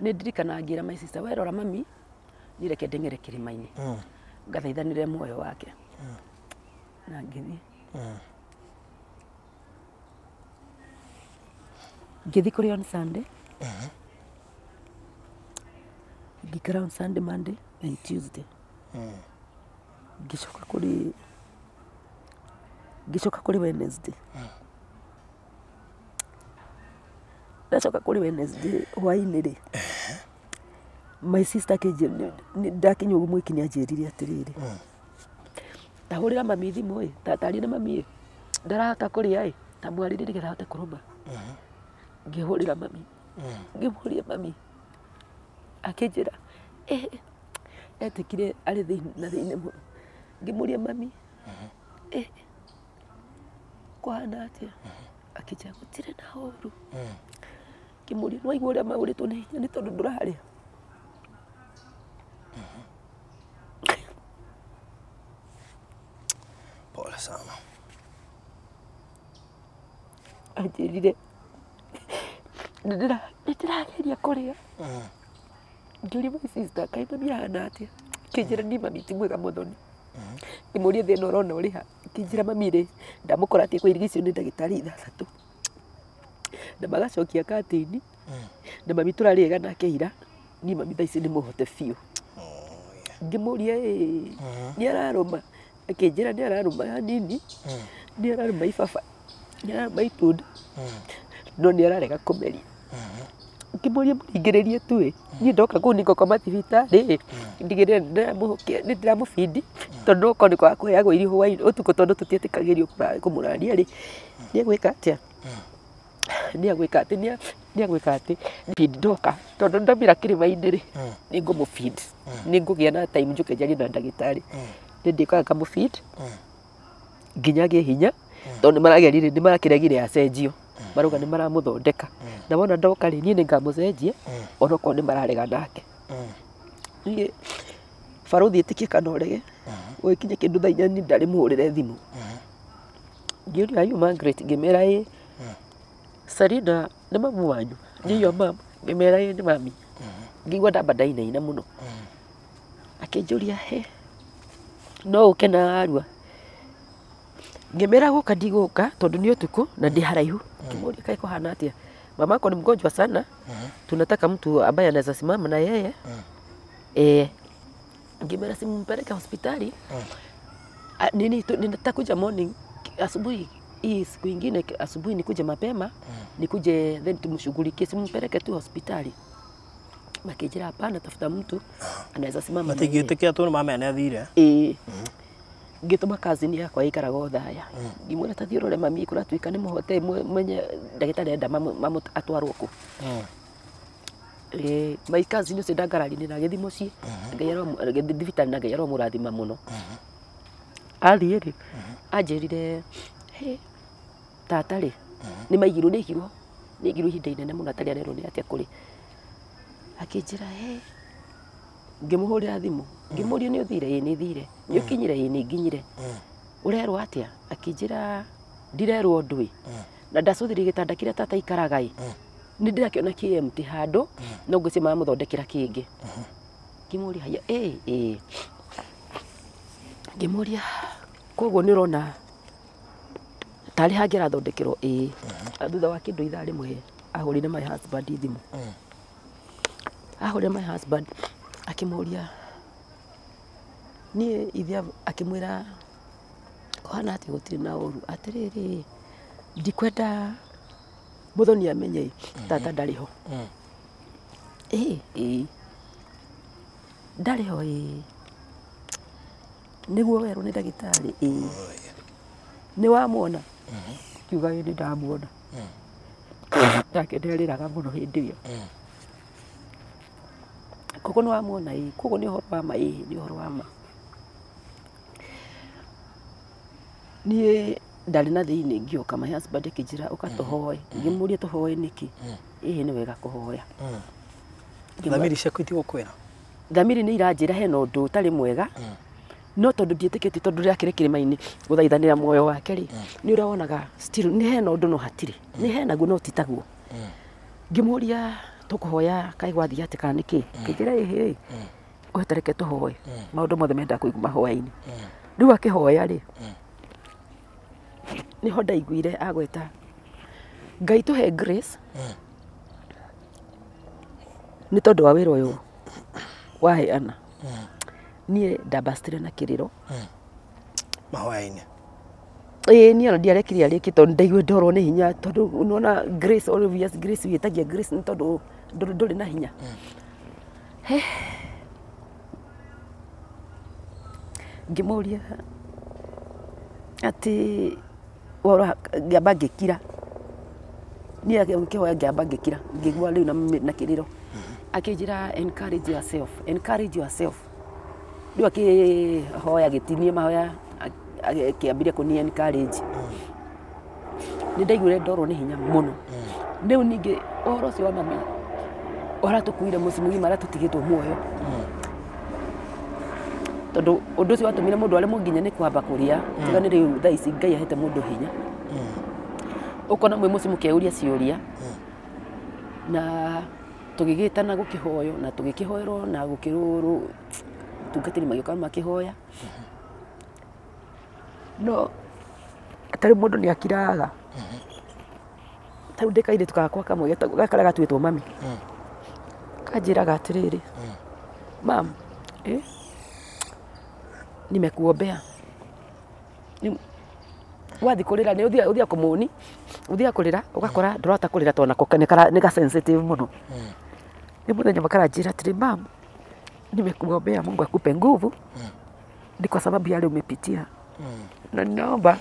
nĩ ndirikanaga ngĩra my sister, we rora mami, niĩ reke ndeng'ere kĩrĩma-inĩ ngathaithanĩre muoyo wake. Na ngĩthiĩ ngĩthiĩ kũrĩ on Sunday, ngĩikara on Sunday, Monday and Tuesday. Ngĩcoka kũrĩ Wednesday. Ndacoka kũrĩ Wednesday hwaĩ-inĩ rĩ, my sister akĩnjĩra ndakinya ũguo mwĩki nĩ anjĩrire atĩrĩrĩ, ta hũrĩra mami thimũ ĩ, ta taria na mami ĩ, ndarahota kũrĩa ĩ, ta mwarĩrie nĩgetha ahote kũrũma. Ngĩhũrĩra mami, ngĩmũria mami, akĩnjĩra eh, etĩkire arĩ thĩinĩ na thĩinĩ mũno. Ngĩmũria mami, eh, kũhana atĩa? Akĩnjĩra gũtirĩ na ũru. Ngĩmũria nĩwaigua ũrĩa maũrĩtwo nĩ hinya nĩ tondũ ndũrarĩa? Pole sana. Anjĩrire nĩndĩrageria kũrĩa. Ngĩũria my sister, kaĩ mami ahana atĩa? Akĩnjĩra niĩ mami ti mwega mũthoni. Ngĩmũria thĩna ũrona ũrĩ ha? Akĩnjĩra mami rĩ, ndamũkora atĩ kũirigicio nĩ ndagĩtarĩ ithathatũ na magacokia katĩini na mami tũrarĩega nake ira, niĩ mami thaa ici nĩ mũhote biũ. Ngĩmũria ĩ nĩ ararũma? Akĩnjĩra nĩ ararũma hanini, nĩ ararũma ibaba, nĩ ararũma itunda, no nĩ ararega kũmeria. Ngĩmũria mũringĩrĩrie tu ĩ, niĩ ndoka kũu nĩngũkoma thibitarĩ ĩ, ndigĩrĩre nĩ ndĩramũbindi tondũ no okorwo nĩ kwaga kũheagwo irio hwaĩ-inĩ ũtukũ tondũ tũtietĩkagĩrio kũmũraria rĩ, nĩ egwĩka atĩa? Nĩ egwĩka atĩ nĩ egwĩka atĩ feed ndoka tondũ ndaumĩra kĩrĩma-inĩ rĩ, nĩ ngũmũfeed, nĩ ngũgĩa na time njũke njarie na ndagĩtarĩ, nĩ ndĩkaga ngamũfeed nginya agĩe hinya tondũ nĩ marageririe nĩ marakĩregire acenjio, marauga nĩ maramũthondeka na wona ndoka rĩ, niĩ nĩ ngamũcenjia onokorwo nĩ mararega nake. Niĩ barũthi ĩtĩkie kana ũrege, gũgĩkinya kĩndũ thaa inya niĩ ndarĩ mũhũrĩre thimũ. Ngĩũria, "Are you Margaret?" Ngĩmera ĩĩ. "Sarina nĩ mamu wanyu?" "Nĩ your mom?" Ngĩmera ĩĩ nĩ mami. Ngĩigua ndamba ndainaina mũno. Akĩnjũria, he no ũke na arua? Ngĩmera gũka ndigũka tondũ nĩ ũtukũ na ndĩ haraihu. Ngĩmũria kaĩ kũhana atĩa? Mamako ni mgonjwa sana, tunataka mtu ambaye anaweza simama na yeye. Eh, ngĩmera simumpeleke hospitali. Ah, nini nitakuja morning asubuhi hii siku ingine asubuhi nikuje mapema, nikuje then tumshughulikie, simumpeleke tu hospitali. Makĩnjĩra hapana, tafuta mtu anaweza simama na yeye. Matingĩtĩkia tu mama nĩ athire. Ĩĩ, ngĩtũma cousin yakwa ĩikaraga Othaya, ngĩmwĩra ta thiĩ ũrore mami kũratuĩka nĩ mũhote mwenye ndagĩtarĩ enda atwarwo kũ. My cousin ũcio ndangarari na agĩthiĩ mũciĩ, Ngai agĩthiĩ thibitarĩ na Ngai aromũrathima mũno. Athiĩ rĩ, anjĩrire, "Hĩ, tata rĩ, nĩ maigirwo nĩ aigirwo nĩ aigirwo ihinda inene mũno atarĩ arerwo nĩ atĩa kũrĩ." Akĩnjĩra, "Hĩ." Ngĩmũhũrĩra thimũ, ngĩmũria nĩ ũthire? Ĩĩ nĩ thire. Nĩ ũkinyire? Ĩĩ nĩ nginyire. Ũrerwo atĩa? Akĩnjĩra ndirerwo ũndũ ĩ. Na ndacũthĩrĩria gĩtanda kĩrĩa tata aikaraga ĩ, nĩ ndĩrakĩona kĩ empty handũ, no ngwĩciria maramũthondekera kĩngĩ. Ngĩmũria haya, ĩ ĩ. Ngĩmũria koguo nĩ ũrona tarĩ hangĩ arathondekerwo? Ĩĩ. Thutha wa kĩndũ ithaa rĩmwe ahũrĩire my husband thimũ. Ahũrĩra my husband akĩmũria niĩ ithe, akĩmwĩra kũhana atĩ gũtirĩ na ũru, atĩrĩrĩ ndikwenda Muthoni amenye tata ndarĩ ho. Ĩĩ ĩĩ ndarĩ ho, ĩĩ nĩguo werwo nĩ ndagĩtarĩ, ĩĩ nĩ wamuona? Kiuga ĩĩ nĩ ndamuona. Nake nĩarĩraga mũno hĩndĩ ĩyo. Koguo nĩ wamuona? Ĩĩ. Koguo nĩ ũhoro wa ma? Ĩĩ nĩ ũhoro wa ma. Niĩ ndarĩ na thĩinĩ ngĩũka, my husband akĩnjĩra ũka tũhoe. Ngĩmũria tũhoe nĩkĩ? Ĩĩ nĩ wega kũhoya. Thamiri ciaku itigũkwĩra? Thamiri nĩ iranjĩra hena ũndũ ũtarĩ mwega, no tondũ ndiĩtĩkĩtie, tondũ rĩakĩrĩ kĩrĩma-inĩ gũthaithanĩra muoyo wake rĩ, nĩ ũrĩa wonaga still nĩ hena ũndũ, no hatirĩ nĩ henaguo no ti taguo. Ngĩmũria tũkũhoya kaĩ gwathiĩ atĩ kana nĩkĩ? Akĩnjĩra ĩhĩ, we tareke tũhoe, maũndũ mothe mendaga kũigua mahoya-inĩ. Rĩu akĩhoya rĩ, nĩho ndaiguire agweta Ngai tũhe grace nĩ tondũ wa wĩra ũyũ waheana. Niĩ ndambacitire na kĩrĩro mahoya-inĩ. Ĩĩ niĩ ona ndiarekire arĩkie tondũ ndaigua ndorwo nĩ hinya, tondũ nĩwona grace, obvious grace wĩtagia grace nĩ tondũ ndũrĩ na hinya. He ngĩmũria atĩ ngĩamba ngĩkira, niĩ akĩhoya ngĩamba ngĩkira, ngĩigua rĩu na kĩrĩro. Akĩnjĩra encourage yourself, encourage yourself. Rĩu akĩhoya gĩtinie mahoya, akĩambirie kũni encourage. Nĩ ndaiguire ndorwo nĩ hinya mũno. Rĩu ningĩ ũhoro ũcio wa mami ũratũkuire mũciĩ mũgima aratũtigĩtwo muoyo, tondũ ũndũ ũcio watũmire mũndũ aremwo nginya nĩ kwamba kũrĩa. Tiga nĩ rĩu thaa ici Ngai ahete mũndũ hinya, ũkona mwĩ mũciĩ mũkeyũria ciũria, na tũgĩgĩtana gũkĩhoywo na tũgĩkĩhoerwo na gũkĩrũrũ tungatĩri magĩũka makĩhoya, no tarĩ mũndũ nĩ akiraga. Tarĩu ndĩ kairĩtu gakwa kamwe gaka karĩa gatuĩtwo mami, kanjĩraga atĩrĩrĩ, "Mam, nimekuombea." Wathiĩ kũrĩra nĩ ũthiaga kũmũni, ũthiaga kũrĩra ũgakora ndũrahota kũrĩra tondũ nako nĩ ga sensitive mũno. Nĩ mũthenya ũmwe karanjĩra atĩrĩ, "Mam, nimekuombea Mungu akupe nguvu, ni kwa sababu yale umepitia, na ninaomba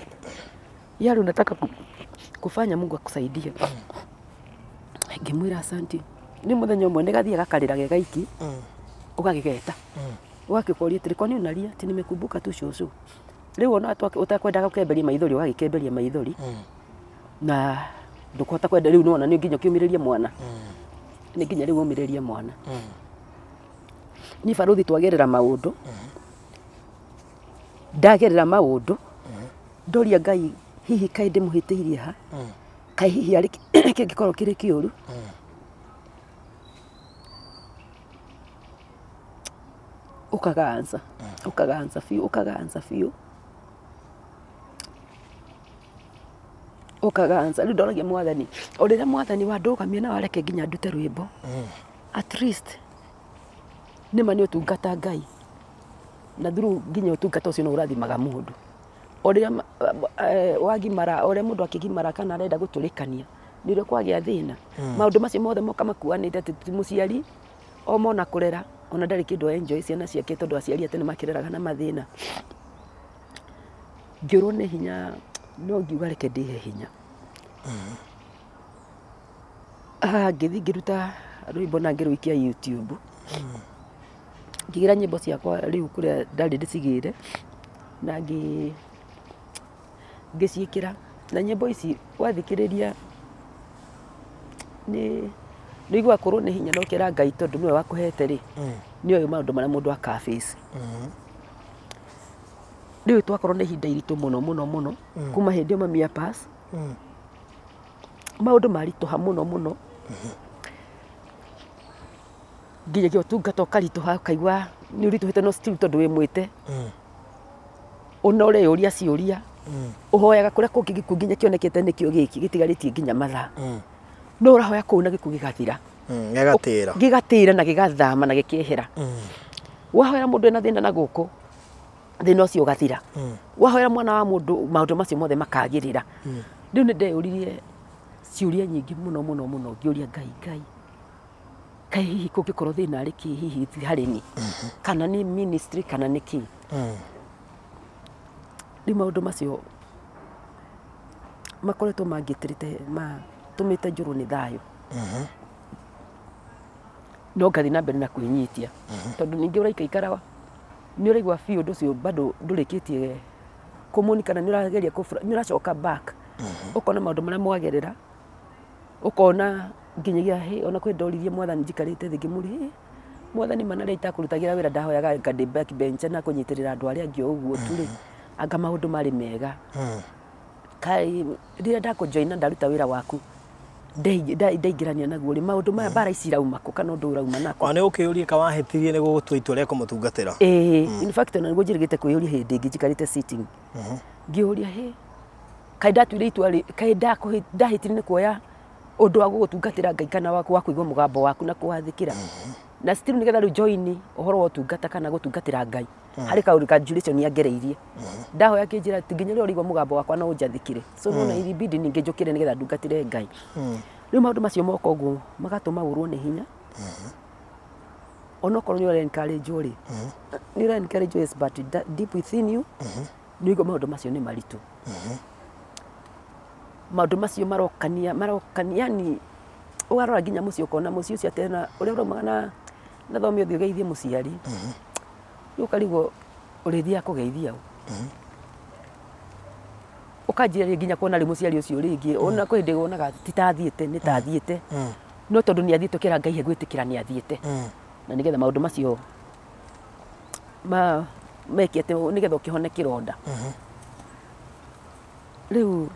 yale unataka kufanya Mungu akusaidie." Ngĩmwĩra asanti. Nĩ mũthenya ũmwe nĩ gathiĩ gakarĩra ge gaiki, ũgagĩgeta ũgakĩkoria atĩrĩ, "Kwani unalia?" "Ati nimekumbuka tu cũcũ." Rĩu ona ũtakwendaga gũkemberia maithori ũgagĩkemberia maithori, na ndũkũhota kwenda. Rĩu nĩwona nĩ nginya ũkĩũmĩrĩrie mwana, nĩ nginya rĩu ũmĩrĩrie mwana. Niĩ barũthi twagerera maũndũ, ndagerera maũndũ ndoria Ngai, hihi kaĩ ndĩmũhĩtĩirie ha? Kaĩ hihi arĩ kĩngĩkorwo kĩrĩ kĩũru? Ũkaga answer, ũkaga answer biũ, ũkaga answer biũ, ũkaga answer. Rĩu ndoragia Mwathani, o rĩrĩa Mwathani wandũgamia na wareke nginya ndute rwĩmbo, at least nĩma nĩ ũtungata Ngai, na through nginya ũtungata ũcio no ũrathimaga mũndũ. O rĩrĩa wagimara, o ũrĩa mũndũ akĩgimara kana arenda gũtũrĩkania, nĩ ũrĩa kwagĩa thĩna. Maũndũ macio mothe moka makuanĩte atĩ ti mũciari o mona kũrera, ona ndarĩ kĩndũ enjoy ciana ciake, tondũ aciari a tene makĩreraga na mathĩna. Ngĩũrwo nĩ hinya, no ngiuga reke ndĩhe hinya. Ngĩthiĩ ngĩruta Rwĩmbo na ngĩrũikia YouTube. Ngĩgĩra nyĩmbo ciakwa rĩu kũrĩa ndarĩ ndĩcigĩre na ngĩciĩkĩra. Na nyĩmbo ici wathikĩrĩria nĩ nĩũiguaga kũrwo nĩ hinya na ũkera Ngai tondũ nĩwe wakũhete rĩ, nĩoĩ maũndũ marĩa mũndũ aka face. Rĩu twakorwo nĩ ihinda iritũ mũno mũno mũno kuma hĩndĩ ĩyo mami a pass. Maũndũ maritũha mũno mũno nginyagia ũtungata ũkaritũha ũkaigua nĩ ũritũhĩte no still tondũ wĩ mwĩte ona ũreyũria ciũria ũhoyaga kũrĩa kũngĩ gĩkuũ nginya kĩonekete nĩkĩo gĩkĩ gĩtigarĩtie nginya mathaa no ũrahoya kũu na gĩkuũ gĩgathira. Gĩgatĩra. Gĩgatĩra na gĩgathama na gĩkehera. Wahoera mũndũ ena thĩna na gũkũ thĩna ũcio ũgathira. Wahoera mwana wa mũndũ maũndũ macio mothe makagĩrĩra. Rĩu nĩ ndeyũririe ciũria nyingĩ mũno mũno mũno ngĩũria Ngai, Ngai kaĩ hihi kũngĩkorwo thĩna arĩ kĩ hihi harĩ ni kana nĩ ministry kana nĩ kĩ. Rĩu maũndũ macio makoretwo mangitĩrĩte matũmĩte njũrwo nĩ thayũ. No ngathiĩ na mbere na kwĩnyitia tondũ ningĩ ũraikaikara nĩ ũraigua biũ ũndũ ũcio bado ndũrĩkĩtie kũmũni kana nĩ ũrageria nĩ ũracoka back ũkona maũndũ marĩa mwagerera ũkona nginyagia hĩ ona kwĩ ndoririe mwathani njikarĩte thĩ ngĩmũria hĩ mwathani mana rĩrĩa itakũrutagĩra wĩra ndahoyaga nga ndĩ back bench na kũnyitĩrĩra andũ arĩa angĩ o ũguo tu rĩ anga maũndũ marĩ mega. Kaĩ rĩrĩa ndakũjoina ndaruta wĩra waku ndaingĩrania naguo rĩ maũndũ maya mbara ici irauma kũ kana ũndũ ũrauma nako. Ona nĩ ũkĩũrie ka wahĩtirie nĩ gũgũtua itua rĩa kũmũtungatĩra. Ĩĩ, in fact ona nĩguo njĩrĩgĩte kwĩyũria hĩndĩ ĩngĩ njikarĩte sitting ngĩũria hĩ kaĩ ndatuire itua rĩ kaĩ ndahĩtirie nĩ kuoya ũndũ wa gũgũtungatĩra Ngai kana wa kũigua mũgambo waku na kũwathĩkĩra. Na still nĩgetha rĩu join ũhoro wa ũtungata kana gũtungatĩra Ngai harĩ kaũndũ ka duration yangereirie ndahoya kĩnjĩra atĩ nginya rĩrĩa ũrĩigua mũgambo wakwa no ũnjathĩkĩre so nona ilibidi ningĩ njũkĩre nĩgetha ndungatĩre Ngai. Rĩu maũndũ macio moka ũguo magatũma ũrwo nĩ hinya onokorwo nĩ ũra encourage rĩ nĩ ũra encourage yes, but deep within you nĩ ũigua maũndũ macio nĩ maritũ. Maũndũ macio marokania marokania yani ũgarora nginya mũciĩ ũkona mũciĩ ũcio atena ũrĩa ũraumaga na thome ũthiĩ ũgeithie mũciari rĩu ũkarigwo ũrĩthiaga kũgeithia ũ ũkanjĩrĩria nginya kuona rĩu mũciari ũcio rĩngĩ ona kwĩ hĩndĩ wonaga ti ta athiĩte nĩ ta athiĩte no tondũ nĩ athiĩte ũkĩra Ngai egwĩtĩkĩra nĩ athiĩte na nĩgetha maũndũ macio ma meke atĩ nĩgetha ũkĩhone kĩronda. Rĩu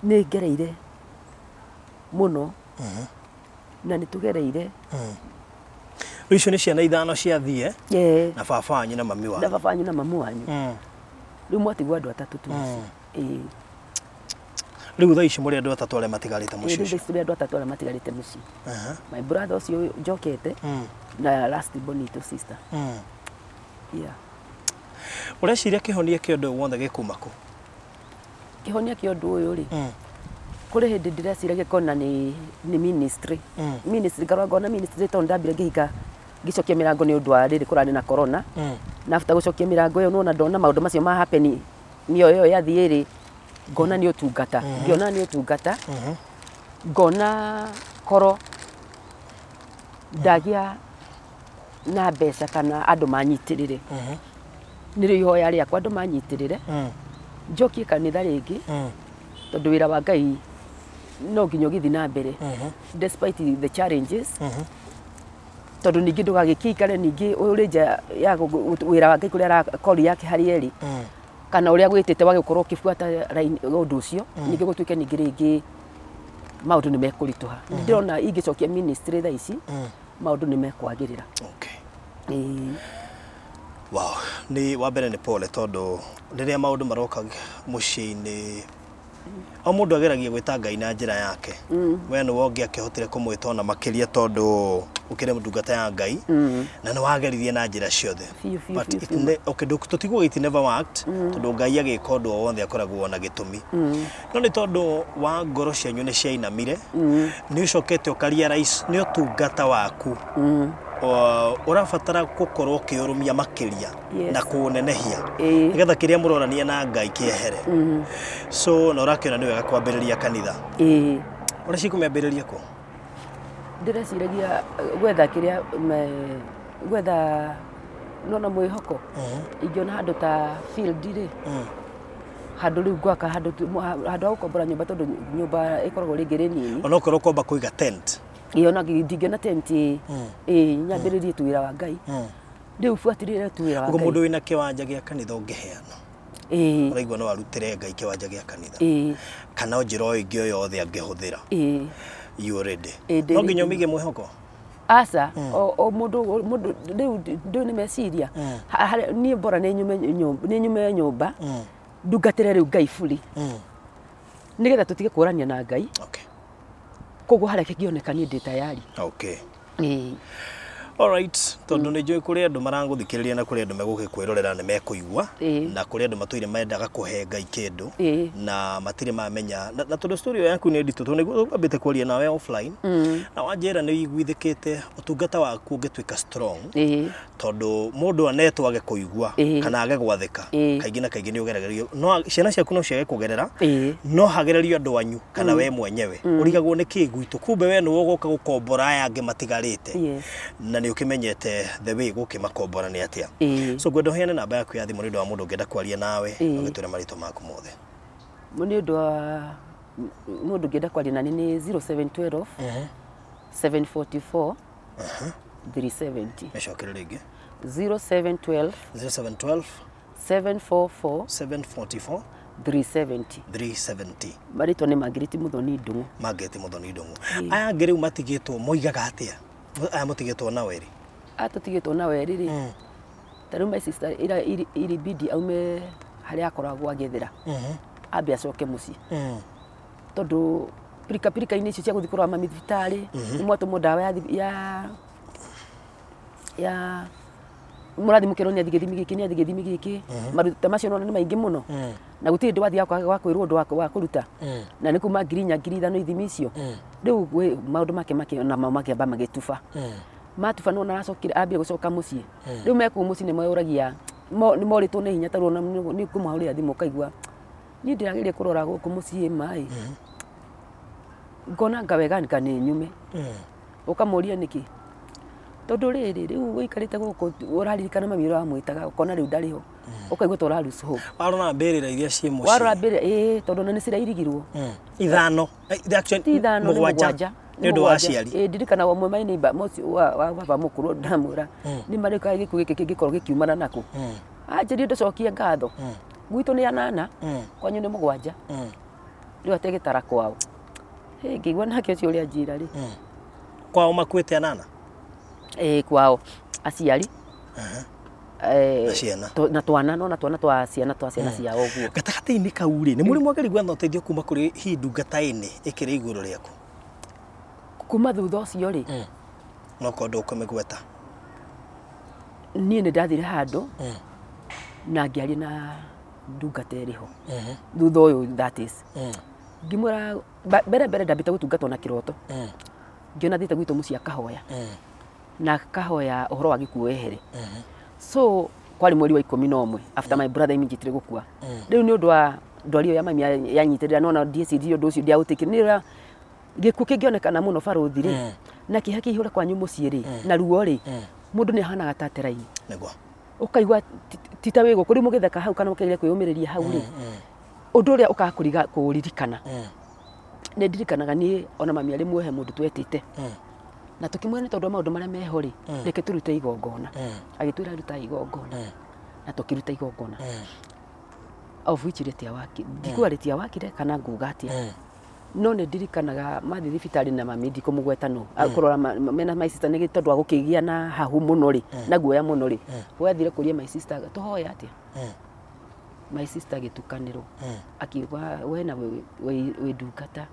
nĩ ngereire mũno na nĩ tũgereire. Rĩu icio nĩ ciana ithano ciathiĩ na baba wanyu na mami wanyu. Na baba wanyu na mamu wanyu. Rĩu mwatigwo andũ atatũ tu. Ĩĩ. Rĩu thaa ici mũrĩ andũ atatũ arĩa matigarĩte mũciĩ Rĩu ũcio. thaa ici tũrĩ andũ atatũ arĩa matigarĩte mũciĩ. My brother ũcio njokete na last born sister. Yeah. Ũreciria kĩhonia kĩa ũndũ wothe gĩkuma kũ? Kĩhonia kĩa ũndũ ũyũ rĩ kũrĩ hĩndĩ ndĩreciragia kona nĩ ministry. Ministry ngarora ngona ministry tondũ ndambire ngĩhika ngĩcokia mĩrango nĩ ũndũ wa rĩrĩ kũrarĩ na corona. Na after gũcokia mĩrango ĩyo nona ndona maũndũ macio ma happen mĩoyo ĩyo yathiĩ rĩ ngona nĩ ũtungata. Ngĩona nĩ ũtungata ngona koro ndagĩa na mbeca kana andũ manyitĩrĩre. Nĩrĩo ihoya rĩakwa andũ manyitĩrĩre njokie kanitha rĩngĩ tondũ wĩra wa Ngai no nginya ũgĩthiĩ na mbere despite the challenges tondũ ningĩ ndũgagĩkĩikare ningĩ ũrĩ nja ya wĩra wa Ngai kũrĩa arakori yake harĩa ĩrĩ kana ũrĩa gwĩtĩte wage gũkorwo ũkĩbuata ũndũ ũcio ningĩ gũtuĩke ningĩ rĩngĩ maũndũ nĩ mekũritũha. Nĩ ndĩrona ingĩcokia ministry thaa ici maũndũ nĩ mekwagĩrĩra. Okay. Ĩĩ. Wow, nĩ wa mbere nĩ pole tondũ rĩrĩa maũndũ maroka mũciĩ-inĩ o mũndũ ageragia gwĩta Ngai na njĩra yake. We nĩwe ũngĩakĩhotire kũmwĩta ona makĩria tondũ ũkĩrĩ ndungata ya Ngai na nĩ wageririe na njĩra ciothe. Biũ, biũ, But biũ, it biũ. okay, tũtiguo it never worked tondũ Ngai agĩka ũndũ o wothe akoragwo na gĩtũmi. No nĩ tondũ wa ngoro cianyu nĩ ciainamire nĩ ũcokete ũka-realize nĩ ũtungata waku ũrabatara gũkorwo ũkĩũrũmia makĩria Yes. na kũũnenehia Ĩĩ. nĩgetha kĩrĩa mũronania na Ngai kĩehere. So na ũrakĩona nĩ wega kwambĩrĩria kanitha. Ĩĩ. Ũreciria kũmĩambĩrĩria kũ? Ndĩreciragia gwetha kĩrĩa gwetha nona mwĩhoko ingĩona handũ ta field rĩ, handũ rĩu gwaka handũ handũ ha gũkombora nyũmba tondũ nyũmba ĩkoragwo rĩngĩ rĩ nini. Onokorwo kwamba kũiga tent. Ĩĩ, ona ndingĩona tent ĩ nyambĩrĩrie tu wĩra wa Ngai. Rĩu buatĩrĩre tu wĩra wa Ũguo Ngai. mũndũ wĩna kĩwanja gĩa kanitha ũngĩheana, ĩĩ ũraigua no arutĩre Ngai kĩwanja gĩa kanitha, ĩĩ kana o njĩra o ĩngĩ o yothe angĩhũthĩra, ĩĩ you ready? Ĩĩ, ndĩ No nginya ready. ũmĩige mwĩhoko. Aca, o mũndũ mũndũ rĩu ndũĩ nĩ meciria. Niĩ bora nĩ nyume nyũmba, nĩ nyume nyũmba ndungatĩre rĩu Ngai fully, nĩgetha tũtige kũrania na Ngai. Koguo harĩa kĩngĩoneka niĩ ndĩ tayari. Ĩĩ. Alright, tondũ nĩ njũĩ kũrĩ andũ maragũthikĩrĩria na kũrĩ andũ megũgĩkwĩrorera nĩ mekũigua, na kũrĩ andũ matũire mendaga kũhe Ngai kĩndũ na matirĩ mamenya, na tondũ story ĩyo yaku nĩ nditũ, tondũ nĩguo twambĩte kwaria nawe offline na wanjĩra nĩ ũiguithĩkĩte ũtungata waku ũngĩtuĩka strong, tondũ mũndũ anetwo age kũigua kana age gwathĩka, kaingĩ na kaingĩ nĩ ũgeragĩrio, no ciana ciaku no ciage kũgerera, no hagererio andũ anyu kana we mwenyewe ũrigagwo nĩ kĩ gwitũ, kumbe we nĩwe ũgoka gũkombora aya angĩ matigarĩte, na nĩ ũkĩmenyete the way gũkĩmakombora nĩ atĩa. So ngwenda ũheane namba yaku ya thimũ nĩ ũndũ wa mũndũ ũngĩenda kwaria nawe, ũgĩtwĩre marĩtwa maku mothe. Nĩ ũndũ wa mũndũ ũngĩenda kwaria nani nĩ 0712 744 370. Mĩcokere rĩngĩ. 0712 0712 744 744 370. 370. Marĩtwa nĩ Margaret Muthoni Ndung'u. Margaret Muthoni Ndung'u. Aya angĩ rĩu matigĩtwo moigaga atĩa? Aya mũtigĩtwo na werĩ? Aya tũtigĩtwo na werĩ rĩ, ta rĩu my sister ilibidi aume harĩa akoragwo agĩethera, ambe acoke mũciĩ, tondũ pirika pirika-inĩ icio cia gũthiĩ kũrora mami thibitarĩ nĩ mwatũmwo ndawa ya ya mũrathiĩ mũkerwo nĩ athiĩ gĩthimi gĩkĩ, nĩ athiĩ gĩthimi gĩkĩ, maruta macio nona nĩ maingĩ mũno, na gũtirĩ hĩndĩ wathiaga wa kwĩrwo ũndũ wa kũruta, na nĩ kuma 4,000 5,000 ithimi icio. Rĩu maũndũ make namo makĩamba magĩtuba, matuba nona aracokire ambia gũcoka mũciĩ. Rĩu me kũu mũciĩ nĩ moragia, nĩ morĩtwo nĩ hinya, tarĩu ona nĩ ngũmahũrĩra thimũ ũkaigua niĩ ndĩrageria kũrora gũkũ mũciĩ maĩ, ngona anga wega anga nĩ nyume. Ũkamũria nĩkĩ, tondũ rĩrĩ rĩu ũikarĩte gũkũ ũraririkana mami ũrĩa wamwĩtaga, ũkona rĩu ndarĩ ho, ũkaigua ta ũra lose hope. Warora mbĩrĩra iria ciĩ mũciĩ. Warora mbĩrĩra, ĩĩ, tondũ ona nĩ cirairigirwo. Ithano. Actually, ti ithano, nĩ mũgwanja. Nĩ ũndũ wa aciari. Ĩĩ, ndirikanaga ũmwe my neighbor mũciĩ wa baba mũkũrũ, ndamwĩra nĩ marĩ kaĩ gĩkuũ gĩkĩ kĩngĩkorwo gĩkiumana nakũ, anjĩrie ndũcokie ngatho, gwitũ nĩ anana, kwanyu nĩ mũgwanja, rĩu ategĩtara kwao. Hĩ, ngĩigua nake ũcio ũrĩa anjĩra rĩ. Kwao makuĩte anana? Ĩĩ, kwao aciari Na ciana. Na twana, nona twana twa ciana twa ciana ciao ũguo. Gatagatĩ-inĩ kau rĩ, nĩ mũrĩ mwageri gwetha ũteithio kuma kũrĩ hihi ndungata ĩnĩ ĩkĩrĩ igũrũ rĩaku? Kuma thutha ũcio rĩ, No korwo ndũkũmĩgweta. Niĩ nĩ ndathire handũ na ngĩaria na ndungata ĩrĩ ho thutha ũyũ, that is, ngĩmwĩra mbere mbere ndambĩte gũtungatwo na kĩroto, ngĩona thiĩte gwitũ mũciĩ akahoya, na akahoya ũhoro wa gĩkuũ wehere. So kwarĩ mweri wa 11 after my brother immediately gũkua. Rĩu nĩ ũndũ wa ndwari ĩyo ya mami yanyitĩrĩra, nona ndieciririe ũndũ ũcio, ndiaũtĩkire nĩ ũrĩa gĩkuũ kĩngĩonekana mũno barũthi rĩ, na kĩeha kĩihũre kwanyu mũciĩ rĩ, na ruo rĩ, mũndũ nĩ ahanaga ta ateraini. Nĩguo. Ũkaigua ti ta wĩ gũkũ rĩu mũgĩtheka hau kana mũkĩgeria kwĩyũmĩrĩria hau rĩ, ũndũ ũrĩa ũkakũriga kũũririkana. Nĩ ndirikanaga niĩ ona mami arĩ muohe mũndũ twetĩte, na tũkĩmwĩra nĩ tondũ wa maũndũ marĩa meho rĩ, reke tũrute igongona. Agĩtwĩra ruta igongona, na tũkĩruta igongona, of which rĩtia waki ndikuga rĩtia wakire kana nguga atĩa, no nĩ ndirikanaga mathiĩ thibitarĩ na mami, ndikũmũgweta, no kũrora mena my sister nĩ tondũ wa gũkĩgĩa na hahu mũno rĩ, na guoya mũno rĩ, wathire kũria my sister tũhoya atĩa. My sister agĩtukanĩrwo, akiuga we na wĩ ndungata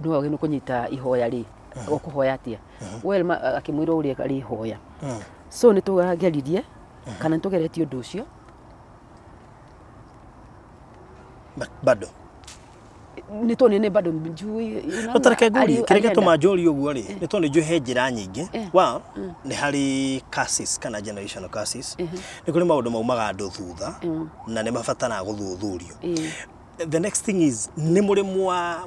nĩ wagĩrĩirwo kũnyita ihoya rĩ, ũkũhoya atĩa? Well, akĩmwĩra ũrĩa rĩhoya. So nĩ tũgeririe kana nĩ tũgeretie ũndũ ũcio. Bado nĩ tuonire nĩ bado njui. No tareke ngũrie kĩrĩa gĩtũma njũrie ũguo rĩ, nĩ tondũ nĩ njũĩ he njĩra nyingĩ wa nĩ harĩ curses kana generational curses, nĩ kũrĩ maũndũ maumaga andũ thutha na nĩ mabataraga gũthuthurio. The next thing is, nĩ mũrĩ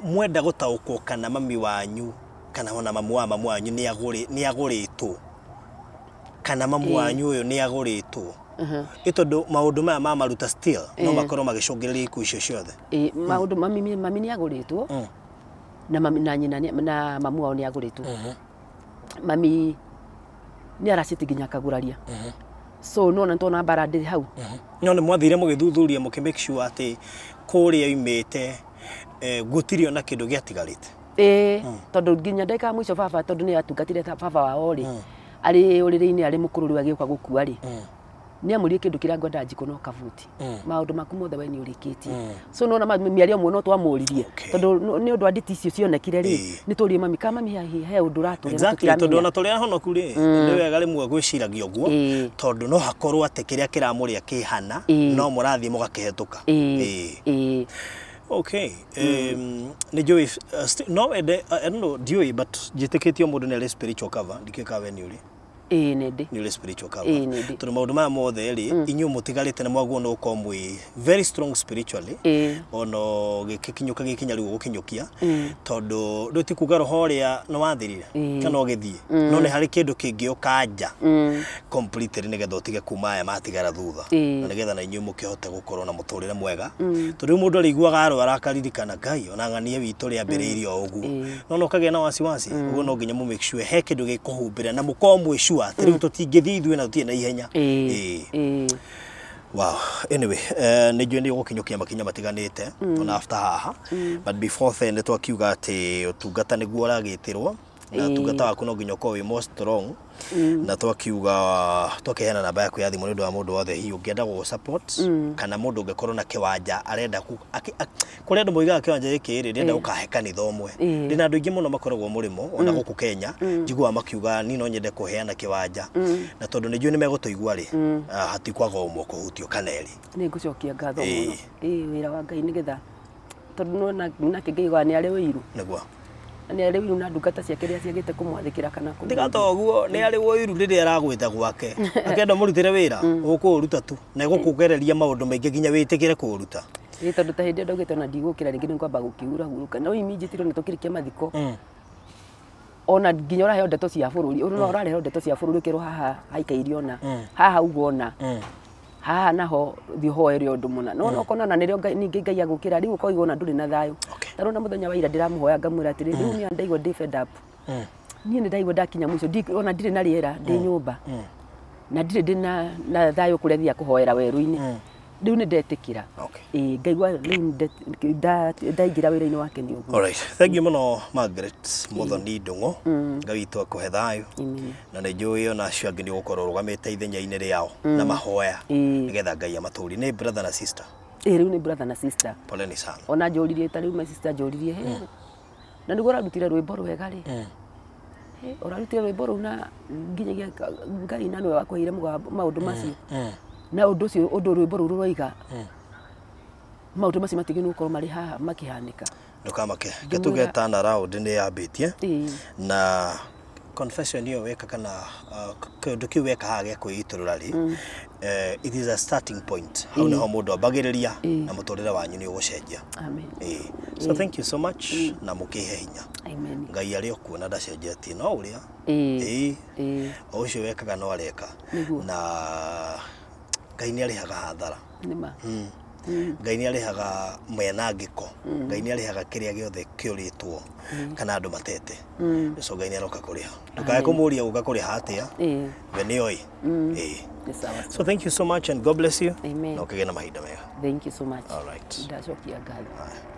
mwenda gũtaũkwo kana mami wanyu Kana ona mamu wa mamu wanyu nĩ agũrĩtwo, kana mamu wanyu ũyũ nĩ agũrĩtwo, ĩ tondũ maũndũ maya ma maruta still no makorwo magĩcũngĩrĩria ikuũ icio ciothe. Ĩ, maũndũ mami nĩ agũrĩtwo na mami na nyina na mamu wao nĩ agũrĩtwo. Mami nĩ aracĩti nginya akaguraria, so no na tona mbara ndĩrĩ hau. No nĩ mwathire mũgĩthuthuria mũkĩ make sure atĩ kũrĩa oimĩte gũtirĩ ona kĩndũ gĩatigarĩte? Ĩĩ, tondũ nginya ndagĩka ya mũico baba, tondũ nĩ atungatire baba wao rĩ, arĩ ũrĩrĩ-inĩ arĩ mũkũrũ, rĩu agĩũka gũkua rĩ, nĩ amũrie kĩndũ kĩrĩa ngwenda njikũ no kabuti, maũndũ maku mothe we nĩ ũrĩkĩtie. So nona mĩario ĩmwe no twamũririe, tondũ nĩ ũndũ wa nditi icio cionekire rĩ, nĩ tũrie mami kana mami he ũndũ ũratũria na Exactly, tondũ tũtiramenya. ona tũrĩ ahonoku rĩ, nĩ wega rĩmwe gwĩciragia ũguo, tondũ no hakorwo atĩ kĩrĩa kĩramũrĩa kĩhana no mũrathiĩ mũgakĩhetũka. Ĩĩ. Okay, nĩ njũĩ no wende, I don't know, ndiũĩ, but njĩtĩkĩtie mũndũ nĩ arĩ spiritual cover, ndikĩũĩ kana we nĩ ũrĩ. Ĩĩ, nĩ ndĩ. Nĩ ũrĩ spiritual cover? Ĩĩ, nĩ ndĩ. Tondũ maũndũ maya mothe rĩ, inyuĩ mũtigarĩte nĩ mwagwo nĩ gũkorwo mwĩ very strong spiritually, ona gĩkĩkinyũka gĩkinya rĩu gũkinyũkia, tondũ rĩu ti kuga roho ũrĩa nĩ wathirire kana ũgĩthiĩ, no nĩ harĩ kĩndũ kĩngĩũka nja completely nĩgetha ũtige kuma aya matigara thutha, na nĩgetha na inyuĩ mũkĩhote gũkorwo na mũtũrĩre mwega, tondũ rĩu mũndũ arĩiguaga arwara akaririkana, Ngai ona ng'anie witũ rĩambĩrĩirie o ũguo, no ũkagĩa na wasiwasi ũguo. No nginya mũ make sure he kĩndũ gĩkũhumbĩra na mũkorwo mwĩ sure atĩ rĩu tũtingĩthiĩ ithuĩ na tũtirĩ na ihenya. Ĩĩ. Wow. Anyway, nĩ njũĩ nĩ ũgũkinyũkia makinya matiganĩte ona after haha, but before then nĩ twakiuga atĩ ũtungata nĩguo ũragĩtĩrwo na ũtungata waku no nginya ũkorwo wĩ more strong, na twakiuga twakĩheana namba yaku ya thimũ nĩ ũndũ wa mũndũ wothe hihi ũngĩenda gũgũ support, kana mũndũ ũngĩkorwo na kĩwanja arenda kũrĩ andũ moigaga kĩwanja gĩkĩ rĩ, ndĩrenda gũkahe kanitha ũmwe. Ndĩna andũ aingĩ mũno makoragwo mũrĩmo ona gũkũ Kenya, njiguaga makiuga niĩ no nyende kũheana kĩwanja, na tondũ nĩ njũĩ nĩ megũtũigua rĩ, hatikwaga ũmwe kũhutio kana erĩ. Nĩ ngũcokia ngatho mũno. Ĩĩ, wĩra wa Ngai nĩgetha, tondũ nĩwona nake Ngai wa nĩ arĩ ũiru. Nĩguo. Na nĩ arĩ ũiru na ndungata ciake rĩrĩa ciagĩte kũmwathĩkĩra kana kũmwenda. Tiga to ũguo, nĩ arĩ ũiru rĩrĩa aragwĩta gwake akenda mũrutĩre wĩra, ũkũũruta tu na egũkũgereria maũndũ maingĩ nginya wĩtĩkĩre kũũruta. Ĩĩ, tondũ ta hĩndĩ ĩyo ndaugĩte ona ndigũkĩra rĩngĩ, nĩ ngwamba gũkĩhura hurũka, no iminjĩtirwo nĩ tũkĩrĩkia mathiko, ona nginya ũraheo ndeto cia bũrũri, ũrona ũrareheo ndeto cia bũrũri ũkerwo haha haikaire ona haha uga ona haha naho thiĩ ũhoere ũndũ mũna, no no ũkona ona nĩrĩo ningĩ Ngai agũkĩra rĩu ũkoigua ona ndũrĩ na thayũ. Tarĩu na mũthenya wa ira ndĩramũhoya ngamwĩra atĩrĩ, rĩu niĩ ndaigua ndĩ fed up, niĩ nĩ ndaigua ndakinya mũico, ona ndirĩ na rĩera ndĩ nyũmba na ndirĩ ndĩ na thayũ kũrĩa thiaga kũhoera werũ-inĩ, rĩu nĩ ndetĩkĩra. Ĩĩ, ngaigua rĩu ndaingĩra wĩra-inĩ wake nĩ ũguo. Alright. Thank you mũno, Margaret Muthoni Ndung'u. Ngai witũ akũhe thayũ. Na nĩ njũĩ ona acio angĩ nĩ ũgũkorwo ũrũgamĩte ithenya-inĩ rĩao na mahoya nĩgetha Ngai amatũrie. Nĩ brother na sister? Ĩĩ, rĩu nĩ brother na sister. Poleni sana. Ona njũririe ta rĩu my sister njũririe, "He, na nĩguo ũrarutire rwĩmbo rwega rĩ, he, ũrarutire rwĩmbo rũu na nginyagia Ngai na nĩwe wakũheire mũgambo maũndũ macio na ũndũ ũcio, ũndũ rwĩmbo rũu rũroiga maũndũ macio matigĩrĩirwo gũkorwo marĩ haha makĩhanĩka." Ndũkamake. Reke tuge turn around nĩ yambĩtie, na confession ĩyo weka kana kĩndũ kĩu weka haha gĩa kwĩitũrũra rĩ, it is a starting point. Hau nĩho mũndũ ambagĩrĩria na mũtũrĩre wanyu nĩ ũgũcenjia. Amen. Ĩĩ. So thank you so much na mũkĩhe hinya. Amen. Ngai arĩ o kuo na ndacenjetie, no ũrĩa Ĩĩ. Ĩĩ. Ĩĩ. O ũcio wekaga no areka. Nĩguo. Na Ngai nĩ arĩhaga hathara. Nĩma. Ngai nĩ arĩhaga mĩanangĩko, Ngai nĩ arĩhaga kĩrĩa gĩothe kĩũrĩtwo kana andũ matete, so Ngai nĩ aroka kũrĩha, ndũkae kũmũria gũka kũrĩha atĩa. We nĩ oĩ. Ĩĩ. Nĩ sawa. So thank you so much and God bless you. Amen. Na ũkĩgĩe na mahinda mega. Thank you so much. All right. Ndacokia ngatho. Haya.